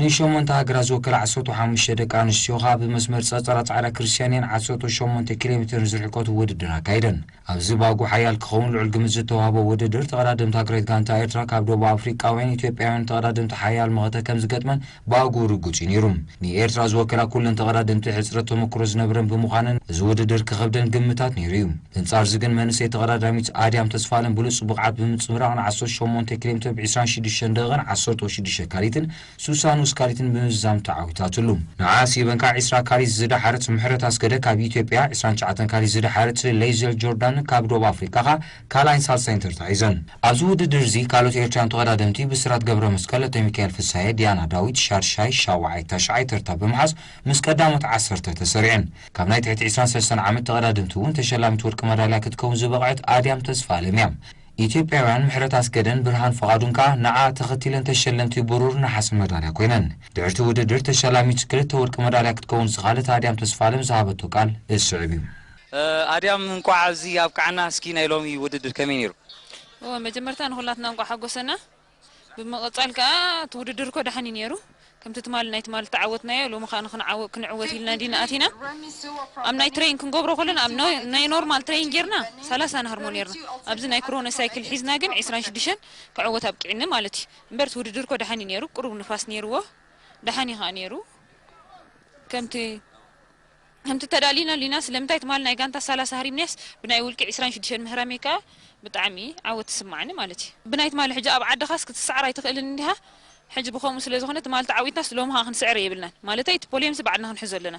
ንሸሞንተ ሃገራት ዝወከላ ዓሰርተ ሓሙሽተ ደቂ ኣንስትዮ ከኣ ብመስመር ጸጸራ ጻዕዳ ክርስትያን እየን ዓሰርተ ሸሞንተ ኪሎ ሜትር ዝርሕቀቱ ውድድር ኣካይደን። ኣብዚ ባጉ ሓያል ክኸውን ልዑል ግምት ዝተዋህቦ ውድድር፣ ተቐዳደምቲ ሃገራዊት ጋንታ ኤርትራ ካብ ደቡብ ኣፍሪቃውያን ኢትዮጵያውያን ተቐዳደምቲ ሓያል መኸተ ከም ዝገጥመን ባጉ ርጉጽ እዩ ነይሩ። ንኤርትራ ዝወከላ ኩለን ተቐዳደምቲ ሕጽረት ተመክሮ ዝነበረን ብምዃነን፣ እዚ ውድድር ክኸብደን ግምታት ነይሩ እዩ። ብንጻር እዚ ግን መንእሰይ ተቐዳዳሚት ኣድያም ተስፋለም ብሉጽ ብቕዓት ብምጽብራቕ ን ዓሰርተ ሸሞንተ ኪሎ ሜትር ብ ዕስራን ሽዱሽተን ደቂቕን ዓሰርተ ሽዱሽተ ካሊትን ሱሳን ውስካሊትን ብምዝዛም ተዓዊታትሉ። ንዓኣ ሲበንካ ዕስራ ካሊት ዝደሓረት ምሕረት ኣስገደ ካብ ኢትዮጵያ፣ ዕስራን ትሽዓተን ካሊት ዝደሓረት ሌይዘል ጆርዳን ካብ ደቡብ ኣፍሪቃ ኸኣ ካልኣይን ሳልሳይን ተርታ ሒዘን። ኣብዚ ውድድር እዚ ካልኦት ኤርትራውያን ተቐዳደምቲ ብስራት ገብረ መስቀል፣ ለተሚካኤል ፍስሃየ፣ ዲያና ዳዊት፣ ሻድሻይ፣ ሻውዓይ፣ ታሽዓይ ተርታ ብምሓዝ ምስ ቀዳሞት ዓሰርተ ተሰሪዐን። ካብ ናይ ትሕቲ ዕስራን ሰለስተን ዓመት ተቐዳደምቲ እውን ተሸላሚት ወርቂ መዳልያ ክትከውን ዝበቕዐት ኣድያም ተስፋ ኣለምያ። ኢትዮጵያውያን ምሕረት ኣስገደን ብርሃን ፍቓዱን ከኣ ንዓ ተኸቲለን ተሸለምቲ ብሩር ነሓስን መዳልያ ኮይነን። ድሕርቲ ውድድር ተሸላሚት ክልተ ወርቂ መዳልያ ክትከውን ዝኻለት ኣድያም ተስፋለም ዝሃበቶ ቃል ዝስዕብ እዩ። እ፣ ኣድያም እንቋዕ ኣብዚ ኣብቅዓና። እስኪ ናይ ሎሚ ውድድር ከመይ ነይሩ? ኦ፣ መጀመርታ ንኹላትና እንቋዕ ሓጎሰና። ብምቕጻል ከኣ እቲ ውድድር እኮ ደሓን እዩ ነይሩ። ከምቲ ትማሊ ናይ ትማሊ ተዓወትናዮ፣ ሎሚ ኸኣ ንኽንዓወ-፣ ክንዕወት ኢልና ዲና ኣቲና። ኣብ ናይ ትሬን ክንገብሮ ከለና፣ ኣብ ናይ፣ ናይ ኖርማል ትሬን ጌርና ሰላሳ ንሃርሞ ኔርና። ኣብዚ ናይ ክሮኖ ሳይክል ሒዝና ግን ዕስራን ሽዱሽተን ክዕወት ኣብቂዕኒ ማለት እዩ። እምበር እቲ ውድድር እኮ ደሓን እዩ ኔሩ፣ ቁሩብ ንፋስ ኔርዎ፣ ደሓን እዩ ኸኣ ኔሩ። ከምቲ፣ ከምቲ ተዳሊና ሊና፣ ስለምንታይ ትማሊ ናይ ጋንታ ሰላሳ ሃሪምናስ ብናይ ውልቂ ዕስራን ሽዱሽተን ምህራመይ ከኣ ብጣዕሚ ዓወት ትስማዓኒ ማለት እዩ። ብናይ ትማሊ ሕጂ ኣብ ዓድኻስ ክትስዓር ኣይትኽእልን እንዲኻ። ሕጂ ብኸምኡ ስለ ዝኾነ ትማሊ ተዓዊትናስ ሎሚ ኸኣ ክንስዕር የብልናን። ማለተይ እቲ ፖልዮምስ ባዕልና ክንሕዞ ኣለና።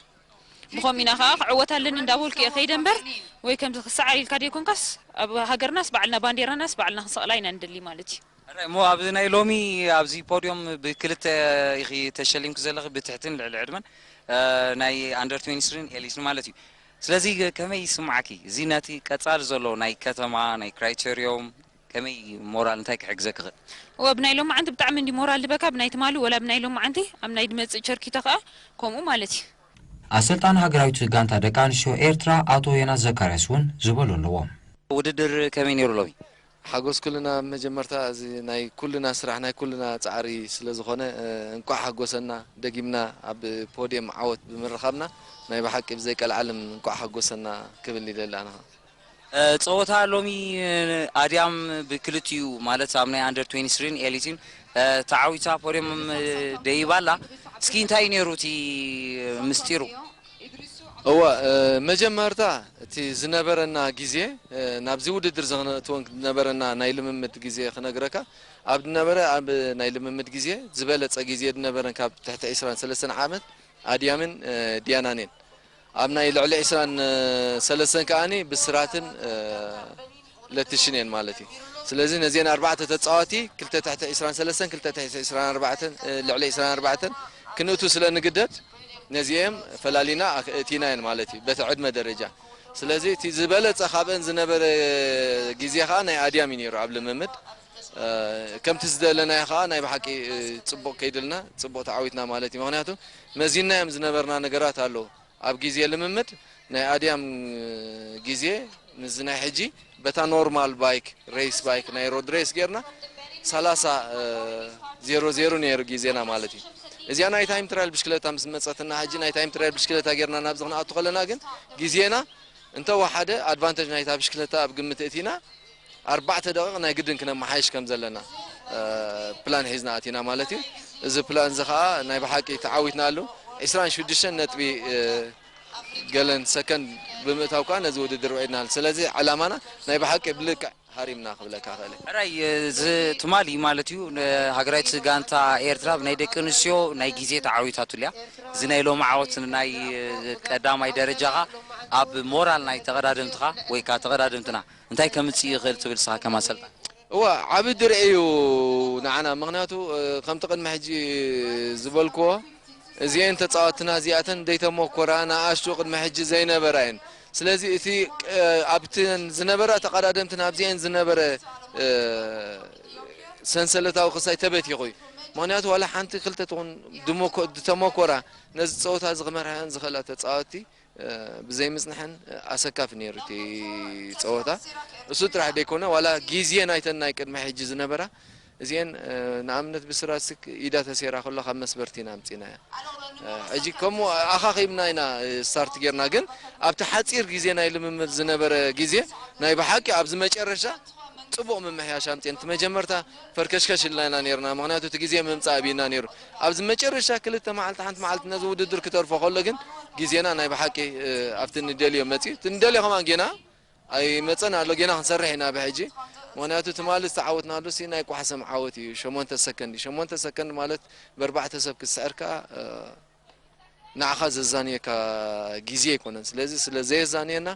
ብኸምኡ ኢና ኸኣ ክዕወት ኣለኒ እንዳበልኩ እየ ከይደ እምበር፣ ወይ ከምዚ ክስዓር ኢልካ ደይኮንካስ ኣብ ሃገርናስ ባዕልና ባንዴራናስ ባዕልና ክንሰቕላ ኢና ንደሊ ማለት እዩ። ሕራይ እሞ ኣብዚ ናይ ሎሚ ኣብዚ ፖድዮም ብክልተ ኢኺ ተሸሊምኪ ዘለኺ ብትሕትን ልዕሊ ዕድመን፣ እ፣ ናይ ኣንደር ትዌንቲ ስሪን ኤሊትን ማለት እዩ። ስለዚ ከመይ ይስምዓኪ? እዚ ነቲ ቀጻሊ ዘሎ ናይ ከተማ ናይ ክራይቴርዮም ከመይ ሞራል እንታይ ክሕግዘኪ ይኽእል? እወ፣ ብናይ ሎማዓንቲ ብጣዕሚ እንዲ ሞራል ልበካ፣ ብናይ ትማሊ ወላ ብናይ ሎማዓንቲ ኣብ ናይ ድመጽእ ቸርኪቶ ከኣ ከምኡ ማለት እዩ። ኣሰልጣኒ ሃገራዊት ጋንታ ደቂ ኣንስትዮ ኤርትራ ኣቶ ዮናስ ዘካርያስ እውን ዝበሎ ኣለዎ። ውድድር ከመይ ነይሩ ሎሚ? ሓጎስ ኩልና ኣብ መጀመርታ እዚ ናይ ኩልና ስራሕ ናይ ኩልና ጻዕሪ ስለ ዝኾነ፣ እ፣ እንቋዕ ሓጎሰና። ደጊምና ኣብ ፖድየም ዓወት ብምርኻብና ናይ ብሓቂ ብዘይ ቀልዓለም እንቋዕ ሓጎሰና ክብል ይደሊ ኣነ ኸኣ። እ፣ ጸወታ ሎሚ፣ እ፣ ኣድያም ብክልቲኡ ማለት ኣብ ናይ ኣንደር ትዌንቲ ስሪን ኤሊትን፣ እ፣ ተዓዊታ ፖድየም፣ እ፣ ደይባ ኣላ። እስኪ እንታይ እዩ ነይሩ እቲ ምስጢሩ? እወ፣ እ፣ መጀመርታ እቲ ዝነበረና ግዜ፣ እ፣ ናብዚ ውድድር ዘኽነእትወን ዝነበረና ናይ ልምምድ ግዜ ክነግረካ፣ ኣብ ዝነበረ ኣብ ናይ ልምምድ ግዜ ዝበለጸ ግዜ ዝነበረን ካብ ትሕቲ ዕስራን ሰለስተን ዓመት ኣድያምን፣ እ፣ ዲያናን እየን። ኣብ ናይ ልዕሊ ዕስራን ሰለስተን ከኣኒ ብስራትን፣ እ፣ ለትሽን እየን ማለት እዩ። ስለዚ ነዚአን ኣርባዕተ ተጻዋቲ፣ ክልተ ትሕቲ ዕስራን ሰለስተን፣ ክልተ ትሕቲ ዕስራን ኣርባዕተን፣ እ፣ ልዕሊ ዕስራን ኣርባዕተን ክንእቱ ስለ ንግደድ፣ ነዚኤም ፈላሊና ኣክ-፣ እቲና እየን ማለት እዩ፣ በቲ ዕድመ ደረጃ። ስለዚ እቲ ዝበለጸ ካብአን ዝነበረ ግዜ ኸኣ ናይ ኣድያም እዩ ነይሩ ኣብ ልምምድ። እ፣ ከምቲ ዝደለናዮ ኸኣ ናይ ብሓቂ፣ እ፣ ጽቡቕ ከይድልና፣ ጽቡቕ ተዓዊትና ማለት እዩ። ምኽንያቱ መዚንናዮም ዝነበርና ነገራት ኣለዉ። ኣብ ግዜ ልምምድ ናይ ኣድያም ግዜ ምስዚ ናይ ሕጂ በታ ኖርማል ባይክ፣ ሬስ ባይክ፣ ናይ ሮድ ሬስ ጌርና ሰላሳ፣ እ፣ ዜሮ ዜሮ ነይሩ ግዜና ማለት እዩ። እዚኣ ናይ ታይም ትራያል ብሽክለታ ምስ መጸትና ሕጂ ናይ ታይም ትራያል ብሽክለታ ጌርና ናብዚ ክንኣቱ ከለና ግን ግዜና እንተወሓደ ኣድቫንቴጅ ናይታ ብሽክለታ ኣብ ግምት እቲና ኣርባዕተ ደቂቕ ናይ ግድን ክነመሓይሽ ከም ዘለና፣ እ፣ ፕላን ሒዝና ኣቲና ማለት እዩ። እዚ ፕላን እዚ ኸኣ ናይ ብሓቂ ተዓዊትናሉ። ዕስራን ሽዱሽተን ነጥቢ፣ እ፣ ገለን ሰከንድ ብምእታው ከኣ ነዚ ውድድር ውዒድናሉ። ስለዚ ዕላማና ናይ ብሓቂ ብልክዕ ሃሪምና ክብለካ እኽእል እየ። ሕራይ፣ እዚ ትማሊ ማለት እዩ፣ ንሃገራዊት ጋንታ ኤርትራ ብናይ ደቂ ኣንስትዮ ናይ ግዜ ተዓዊታትሉ እያ። እዚ ናይ ሎሚ ዓወት ናይ ቀዳማይ ደረጃኻ ኣብ ሞራል ናይ ተቐዳደምትኻ ወይ ከኣ ተቐዳደምትና እንታይ ከምጽእ ይኽእል ትብል ንስኻ ከም ኣሰልጣኒ? እወ፣ ዓቢ ድርዒ እዩ ንዓና። ምኽንያቱ፣ እ፣ ከምቲ ቅድሚ ሕጂ ዝበልክዎ፣ እዚኤን ተጻወትና እዚኣተን ዘይተሞኮራ፣ ንኣሽቱ ቅድሚ ሕጂ ዘይነበራ እየን። ስለዚ እቲ፣ እ፣ ኣብተን ዝነበራ ተቐዳደምትን ኣብዚኤን ዝነበረ፣ እ፣ ሰንሰለታዊ ክሳይ ተበቲኹ እዩ። ምኽንያቱ ዋላ ሓንቲ ክልተ ትኹን ድሞኮ-፣ ዝተሞኮራ ነዚ ጸወታ እዚ ክመርሐን ዝኽእላ ተጻወትቲ፣ እ፣ ብዘይምጽንሐን፣ እ፣ ኣሰካፊ ነይሩ እቲ ጸወታ። እሱ ጥራሕ ደይኮነ፣ ዋላ ግዜ ናይተን ናይ ቅድሚ ሕጂ ዝነበራ፣ እዚኤን፣ እ፣ ንኣብነት ብስራስክ ኢዳ ተሴራ ከሎ ካብ መስበርቲ ኢና ኣምጺናያ። እ፣ ሕጂ ከምኡ ኣኻኺብና ኢና፣ እ፣ ስታርት ጌርና፣ ግን ኣብቲ ሓጺር ግዜ ናይ ልምምድ ዝነበረ ግዜ ናይ ብሓቂ ኣብዚ መጨረሻ ጽቡቕ ምምሕያሽ ኣምጺኤን። እቲ መጀመርታ ፈርከሽከሽ ኢልና ኢና ኔርና፣ ምኽንያቱ እቲ ግዜ ምምጻእ ኣቢና ኔሩ። ኣብዚ መጨረሻ ክልተ መዓልቲ፣ ሓንቲ መዓልቲ ነዚ ውድድር ክተርፎ ከሎ ግን ግዜና ናይ ብሓቂ፣ እ፣ ኣብቲ ንደልዮ መጺኡ። እቲ ንደልዮ ከማን ጌና ኣይመጸን ኣሎ፣ ጌና ክንሰርሕ ኢና ብሕጂ። ምኽንያቱ ትማሊ ዝተዓወትናሉ ሲ ናይ ቋሕሰም ዓወት እዩ፣ ሸሞንተ ሰከንድ እዩ። ሸሞንተ ሰከንድ ማለት ብኣርባዕተ ሰብ ክትስዕር ከኣ፣ እ፣ ንዓኻ ዘዛንየካ ግዜ ኣይኮነን። ስለዚ ስለ ዘየዛንየና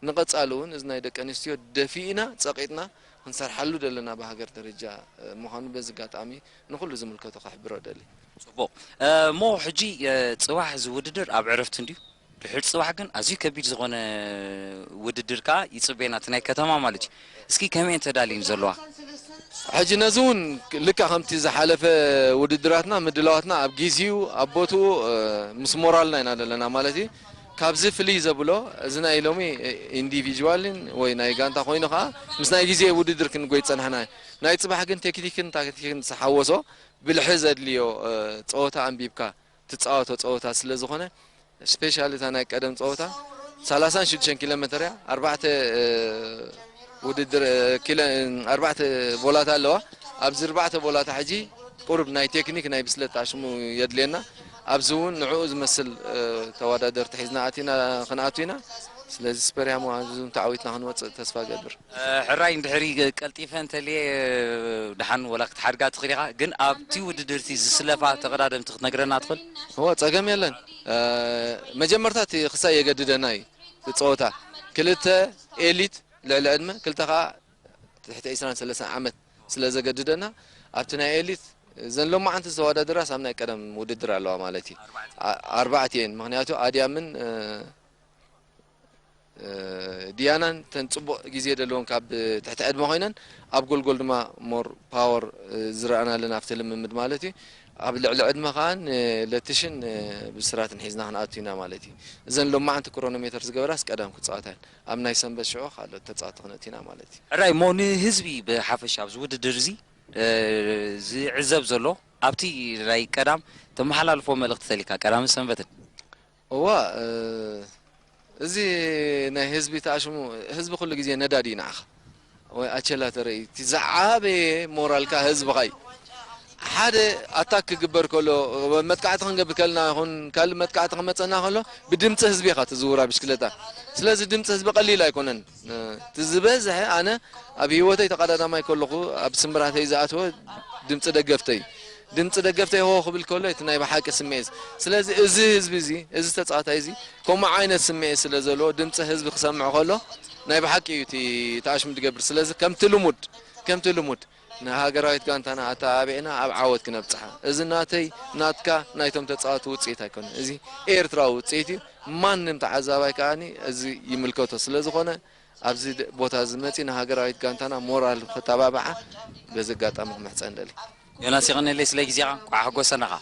ንቐጻሊ እውን እዚ ናይ ደቂ ኣንስትዮ ደፊእና ጸቒጥና ክንሰርሓሉ ዘለና ብሃገር ደረጃ፣ እ፣ ምዃኑ በዚ ኣጋጣሚ ንኹሉ ዝምልከቶ ክሕብሮ እደሊ። ጽቡቕ። እ፣ እሞ ሕጂ፣ እ፣ ጽባሕ እዚ ውድድር ኣብ ዕረፍቲ እንድዩ። ድሕሪ ጽባሕ ግን ኣዝዩ ከቢድ ዝኾነ ውድድር ከኣ ይጽበየና፣ እቲ ናይ ከተማ ማለት እዩ። እስኪ ከመይ እየን ተዳልየን ዘለዋ? ሕጂ ነዚ እውን ልክዕ ከምቲ ዝሓለፈ ውድድራትና ምድላዋትና ኣብ ግዜኡ ኣብ ቦትኡ፣ እ፣ ምስ ሞራልና ኢና ዘለና ማለት እዩ። ካብዚ ፍልይ ዘብሎ እዚ ናይ ሎሚ ኢንዲቪጁዋልን ወይ ናይ ጋንታ ኮይኑ ከኣ ምስ ናይ ግዜ ውድድር ክንጎይ ጸናሕና። ናይ ጽባሕ ግን ቴክኒክን ታክቲክን ዝሓወሶ ብልሒ ዘድልዮ ጸወታ ኣንቢብካ ትጻወቶ ጸወታ ስለ ዝኾነ፣ ስፔሻሊ እታ ናይ ቀደም ጸወታ ሰላሳን ሽዱሽተን ኪሎ ሜትር እያ። ኣርባዕተ ውድድር፣ ኣርባዕተ ቦላታ ኣለዋ። ኣብዚ ኣርባዕተ ቦላታ ሕጂ ቁሩብ ናይ ቴክኒክ ናይ ብስለት ኣሽሙ የድልየና። ኣብዚ እውን ንዕኡ ዝመስል ተወዳደርቲ ሒዝና ኣቲና ክንኣቱ ኢና። ስለዚ ስፐርያሞ ኣብዚ እውን ተዓዊትና ክንወፅእ ተስፋ ገብር። ሕራይ እንድሕሪ ቀልጢፈ እንተልየ ደሓን ወላ ክትሓድጋ ትኽእል ኢኻ፣ ግን ኣብቲ ውድድርቲ ዝስለፋ ተቐዳደምቲ ክትነግረና ትኽእል? እዎ፣ ጸገም የለን። መጀመርታ እቲ ክሳይ የገድደና እዩ። እቲ ጸወታ ክልተ ኤሊት ልዕሊ ዕድመ፣ ክልተ ኸዓ ትሕቲ ዕስራን ሰለስተ ዓመት ስለ ዘገድደና፣ ኣብቲ ናይ ኤሊት እዘን ሎማዓንቲ ዝተወዳደራ ሳብ ናይ ቀደም ውድድር ኣለዋ ማለት እዩ። ኣርባዕተ እየን። ምክንያቱ ኣድያምን ዲያናን ተን ጽቡቕ ግዜ ዘለዎን ካብ ትሕቲ ዕድመ ኮይነን፣ ኣብ ጎልጎል ድማ ሞር ፓወር ዝረኣናለን ኣብቲ ልምምድ ማለት እዩ። ኣብ ልዕሊ ዕድመ ከኣ ለትሽን ብስራትን ሒዝና ክንኣቱ ኢና ማለት እዩ። እዘን ሎማዓንቲ ክሮኖሜተር ዝገበራስ ቀዳም ክጻወታ እየን። ኣብ ናይ ሰንበት ሽዑ ካልኦት ተጻወቲ ክነእቱ ኢና ማለት እዩ። ሕራይ እሞ ንህዝቢ ብሓፈሻ ኣብዚ ውድድር እዚ ዝዕዘብ ዘሎ ኣብቲ ናይ ቀዳም ተመሓላልፎ መልእኽቲ ተሊካ ቀዳምን ሰንበትን? እዋ እዚ ናይ ህዝቢ ተኣሽሙ፣ ህዝቢ ኩሉ ግዜ ነዳዲ እዩ ንዓኻ። ወይ ኣቸላ ተረኢ፣ እቲ ዝዓበየ ሞራልካ ህዝብኻ እዩ። ሓደ ኣታክ ክግበር ከሎ፣ መጥቃዕቲ ክንገብር ከልና ይኹን ካልእ መጥቃዕቲ ክመፀና ከሎ ብድምፂ ህዝቢ ኢኻ ትዝውራ ብሽክለታ። ስለዚ ድምፂ ህዝቢ ቀሊል ኣይኮነን። እቲ ዝበዝሐ ኣነ ኣብ ህይወተይ ተቐዳዳማይ ከለኹ ኣብ ስምብራተይ ዝኣተወ ድምፂ ደገፍተይ ድምፂ ደገፍተይ ሆ ክብል ከሎ እቲ ናይ ብሓቂ ስምዒት። ስለዚ እዚ ህዝቢ እዚ፣ እዚ ተፃዋታይ እዚ ከምኡ ዓይነት ስምዒት ስለ ዘለዎ ድምፂ ህዝቢ ክሰምዕ ከሎ ናይ ብሓቂ እዩ እቲ ተኣሽሙ ዝገብር። ስለዚ ከምቲ ልሙድ ከምቲ ልሙድ ንሃገራዊት ጋንታና ኣተባቢዕና ኣብ ዓወት ክነብፅሓ። እዚ ናተይ ናትካ ናይቶም ተፃወቲ ውፅኢት ኣይኮነን። እዚ ኤርትራዊ ውፅኢት እዩ። ማንም ተዓዛባይ ከዓኒ እዚ ይምልከቶ ስለ ዝኾነ ኣብዚ ድ- ቦታ እዚ መፂ ንሃገራዊት ጋንታና ሞራል ክተባብዓ በዚ ኣጋጣሚ ክምሕፀን ደሊ። ዮናስ ይቐነለይ ስለ ግዜኻ፣ እንቋዕ ሓጎሰናኻ።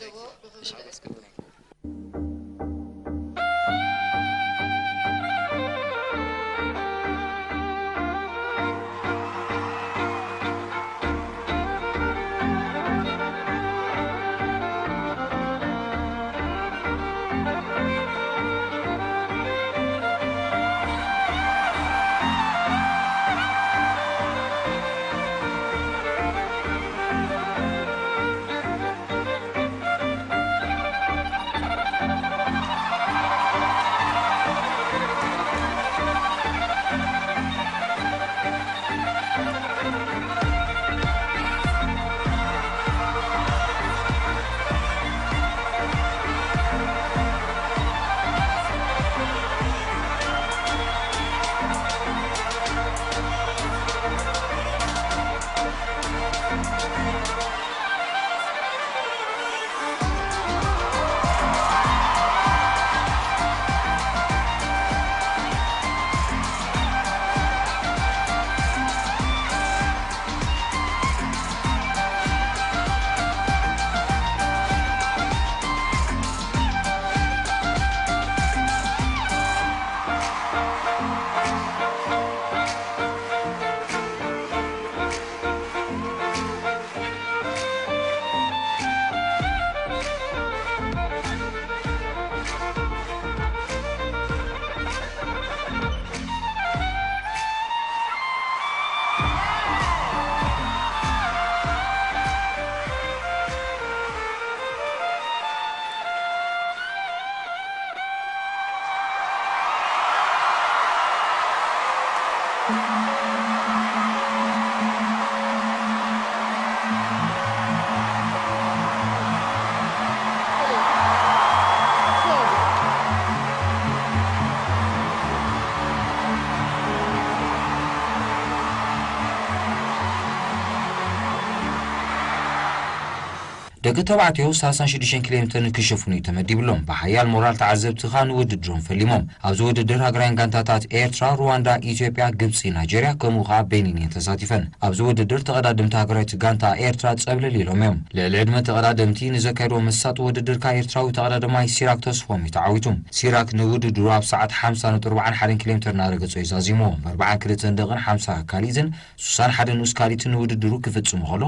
ደቂ ተባዕትዮ ሰላሳን ሽዱሽተን ኪሎ ሜተር ንክሸፍኑ እዩ ተመዲብሎም። ብሓያል ሞራል ተዓዘብቲ ኸኣ ንውድድሮም ፈሊሞም። ኣብዚ ውድድር ሃገራውያን ጋንታታት ኤርትራ፣ ሩዋንዳ፣ ኢትዮጵያ፣ ግብጺ፣ ናይጀርያ፣ ከምኡ ኸኣ ቤኒን እየን ተሳቲፈን። ኣብዚ ውድድር ተቐዳደምቲ ሃገራዊት ጋንታ ኤርትራ ጸብለል ኢሎም እዮም። ልዕሊ ዕድመ ተቐዳደምቲ ንዘካየድዎ መሳጢ ውድድር ከኣ ኤርትራዊ ተቐዳደማይ ሲራክ ተስፎም እዩ ተዓዊቱ። ሲራክ ንውድድሩ ኣብ ሰዓት ሓምሳ ነጥቢ ኣርባዓን ሓደን ኪሎ ሜተር እናረገጾ እዩ ዛዚምዎ። ብኣርባዓን ክልተን ደቕን ሓምሳ ካልኢትን ሱሳን ሓደ ንኡስ ካልኢትን ንውድድሩ ክፍጽም ከሎ፣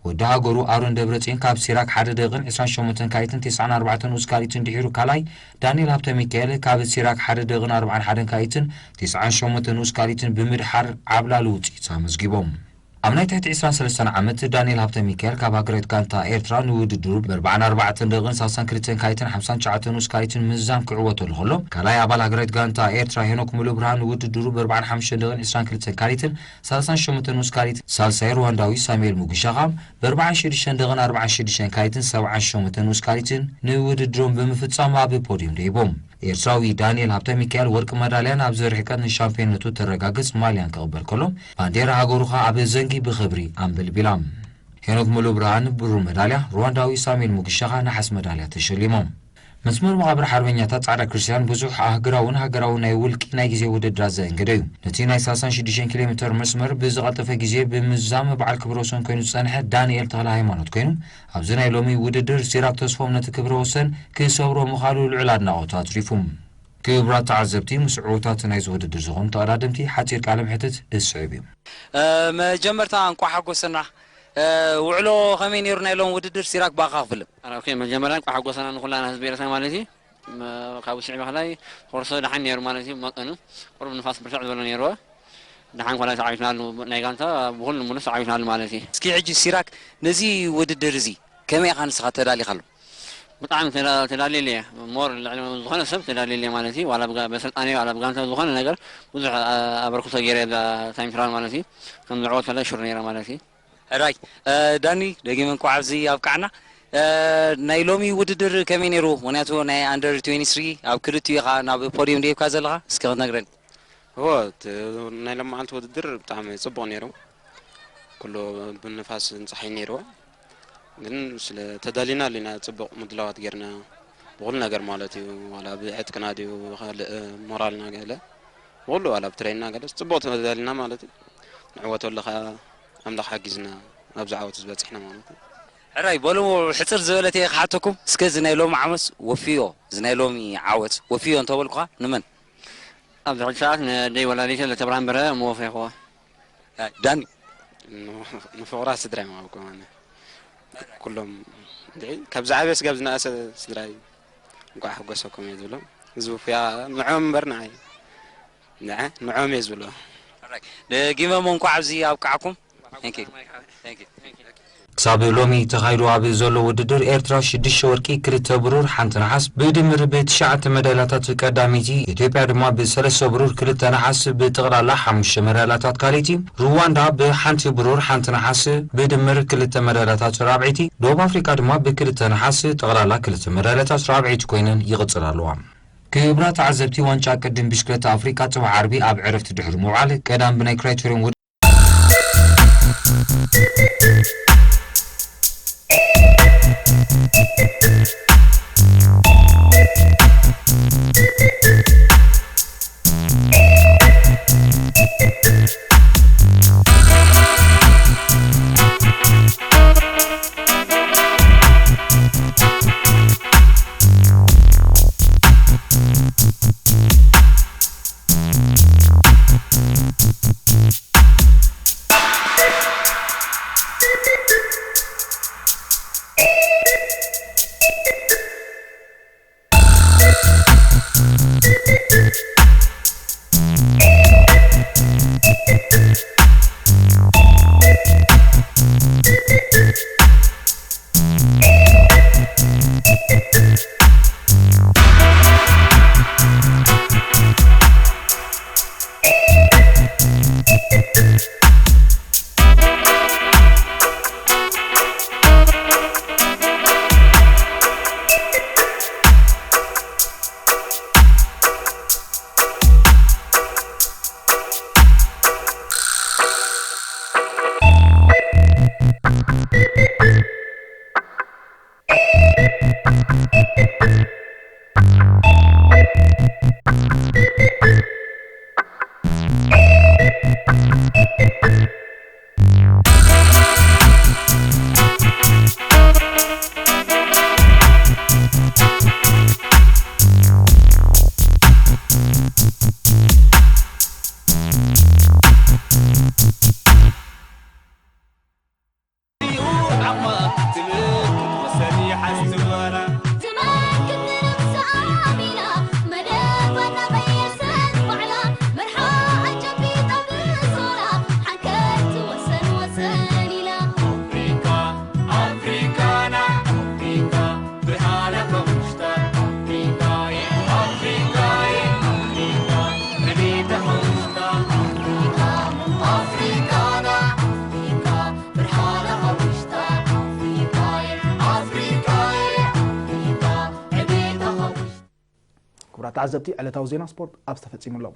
ወዲ ሃገሩ ኣሮን ደብረጽዮን ካብ ሲራክ ሓደ ደቕን ዕስራን ሸሞንተን ካልኢትን ተስዓን ኣርባዕተን ንኡስ ካልኢትን ድሒሩ ካልኣይ፣ ዳንኤል ሃብተ ሚካኤል ካብ ሲራክ ሓደ ደቕን ኣርባዓን ሓደን ካልኢትን ተስዓን ሸሞንተን ንኡስ ካልኢትን ብምድሓር ዓብላሊ ውጽኢት ኣመዝጊቦም። ኣብ ናይ ትሕቲ ዕስራን ሰለስተን ዓመት ዳንኤል ሃብተ ሚካኤል ካብ ሃገራዊት ጋንታ ኤርትራ ንውድድሩ ብኣርባዓን ኣርባዕተን ደቕን ሳልሳን ክልተን ካልኢትን ሓምሳን ትሽዓተን ንኡስ ካልኢትን ምዝዛም ክዕወተሉ ከሎ፣ ካልኣይ ኣባል ሃገራዊት ጋንታ ኤርትራ ሄኖክ ሙሉብርሃን ንውድድሩ ብኣርባዓን ሓሙሽተን ደቕን ዕስራን ክልተን ካልኢትን ሳልሳን ሸሞንተን ንኡስ ካልኢት፣ ሳልሳይ ሩዋንዳዊ ሳሙኤል ሙጉሻኻ ብኣርባዓን ሽዱሽተን ደቕን ኣርባዓን ሽዱሽተን ካልኢትን ሰብዓን ሸሞንተን ንኡስ ካልኢትን ንውድድሮም ብምፍጻም ኣብ ፖድዮም ደይቦም። ኤርትራዊ ዳንኤል ሃብተ ሚካኤል ወርቂ መዳልያን ኣብዚ ርሕቀት ንሻምፒዮንነቱ ተረጋግጽ ማልያን ክቕበል ከሎ፣ ባንዴራ ሃገሩ ኸኣ ኣብ ዘንጊ ብኽብሪ ኣንበልቢላ። ሄኖክ ሙሉብርሃን ብሩር መዳልያ፣ ሩዋንዳዊ ሳሙኤል ሙጉሻኻ ነሓስ መዳልያ ተሸሊሞም። መስመር መቓብር ሓርበኛታት ጻዕዳ ክርስትያን ብዙሕ ኣህጉራውን ሃገራውን ናይ ውልቂ ናይ ግዜ ውድድራት ዘእንገደ እዩ። ነቲ ናይ ሰላሳን ሽዱሽተን ኪሎ ሜተር መስመር ብዝቐልጠፈ ግዜ ብምዝዛም በዓል ክብረ ወሰን ኮይኑ ዝጸንሐ ዳንኤል ተኽለ ሃይማኖት ኮይኑ፣ ኣብዚ ናይ ሎሚ ውድድር ሲራክ ተስፎም ነቲ ክብረ ወሰን ክሰብሮ ምዃሉ ልዑል ኣድናቖት ኣትሪፉ። ክቡራት ተዓዘብቲ፣ ምስ ዕዉታት ናይዚ ውድድር ዝኾኑ ተቐዳደምቲ ሓጺር ቃለ ምሕትት ዝስዕብ እዩ። እ፣ መጀመርታ እንቋዕ ሓጎሰና። እ፣ ውዕሎ ከመይ ነይሩ ናይ ሎም ውድድር ሲራክ ብኣኻ ክፍልም? ኣረ፣ ኦኬ፣ መጀመርያ እንቋዕ ሓጎሰና ንኹላና ህዝቢ ኤርትራ ማለት እዩ። መ-፣ ካብኡ ስዒቡ ከላይ ኮርሶ ደሓን ነይሩ ማለት እዩ። መጠኑ ቁሩብ ንፋስ ብርትዕ ዝበሎ ነይርዎ። ደሓን ኮላይ ተዓዊትናሉ፣ ናይ ጋንታ ብኹሉ ሙሉእ ተዓዊትናሉ ማለት እዩ። እስኪ ሕጂ ሲራክ ነዚ ውድድር እዚ ከመይ ኢኻ ንስኻ ተዳሊኻሉ? ብጣዕሚ ተዳ-፣ ተዳልየሉ እየ። ሞር ልዕሊ ዝኾነ ሰብ ተዳልየሉ እየ ማለት እዩ። ዋላ ብጋ-፣ በሰልጣኒ ዋላ ብጋንታ ዝኾነ ነገር ብዙሕ፣ አ-፣ ኣበርክቶ ገይረ እዛ ታይም ትራል ማለት እዩ። ከም ዝዕወት ከለ ሹር ነይረ ማለት እዩ። ሕራይ፣ እ፣ ዳኒ፣ ደጊመ እንኳዕ ኣብዚ ኣብቃዕና። እ፣ ናይ ሎሚ ውድድር ከመይ ነይሩ? ምኽንያቱ ናይ ኣንደር ትዌንቲ ስሪ ኣብ ክልቲኡ ኢኻ ናብ ፖድዮም ደይብካ ዘለኻ፣ እስኪ ክትነግረኒ። እወ፣ እቲ ናይ ሎማዓልቲ ውድድር ብጣዕሚ ጽቡቕ ነይሩ። ኩሉ ብንፋስን ጸሓይን ነይርዎ። ግን ስለ ተዳሊና ኣሊና ጽቡቕ ምድላዋት ጌርና ብኹሉ ነገር ማለት እዩ። ዋላ ብዕጥቅና ድዩ፣ ብኻልእ ሞራልና ገለ፣ ብኹሉ ዋላ ብትሬንና ገለ ጽቡቕ ተዳሊና ማለት እዩ። ንዕወተሉ ኸኣ ኣምላኽ ሓጊዝና ኣብዚ ዓወት ዝበጻሕና ማለት እዩ። ሕራይ፣ በሉ ሕጽር ዝበለት እየ ክሓተኩም። እስከ እዚ ናይ ሎሚ ዓመት ወፍዮ፣ እዚ ናይ ሎሚ ዓወት ወፍዮ እንተበልኩኻ ንመን? ኣብዚ ሕጂ ሰዓት ንደይ ወላዲተ ለተብርሃን በርሀ እሞ ወፈይኹዋ። ዳኒ? ን-፣ ንፍቑራት ስድራይ ማለት ኮማነ። ኩሎም እንድዒ፣ ካብ ዝዓበየ ስጋብ ዝነኣሰ ስድራይ እንቋዕ ሓጎሰኩም እየ ዝብሎም። ህዝቢ ፍያ ንዕኦም እምበር ንዓይ፣ ንዐ-፣ ንዕኦም እየ ዝብሎ። ደጊመ እሞ እንቋዕ ኣብዚ ኣብቃዕኩም። Thank you. Thank you. ክሳብ ሎሚ ተኻይዱ ኣብ ዘሎ ውድድር ኤርትራ ሽዱሽተ ወርቂ፣ ክልተ ብሩር፣ ሓንቲ ነሓስ ብድምር ብትሽዓተ መዳልያታት ቀዳመይቲ፣ ኢትዮጵያ ድማ ብሰለስተ ብሩር፣ ክልተ ነሓስ ብጥቕላላ ሓሙሽተ መዳልያታት ካልኣይቲ፣ ሩዋንዳ ብሓንቲ ብሩር፣ ሓንቲ ነሓስ ብድምር ክልተ መዳልያታት ራብዐይቲ፣ ደቡብ ኣፍሪቃ ድማ ብክልተ ነሓስ ጥቕላላ ክልተ መዳልያታት ራብዐይቲ ኮይነን ይቕጽላ ኣለዋ። ክቡራት ተዓዘብቲ፣ ዋንጫ ቅድም ብሽክለታ ኣፍሪቃ ጽባሕ ዓርቢ ኣብ ዕረፍቲ ድሕሪ ምውዓል ቀዳም ብናይ ክራይቴርዮን ክቡራት ተዓዘብቲ፣ ዕለታዊ ዜና ስፖርት ኣብዚ ተፈጺሙ ኣሎ።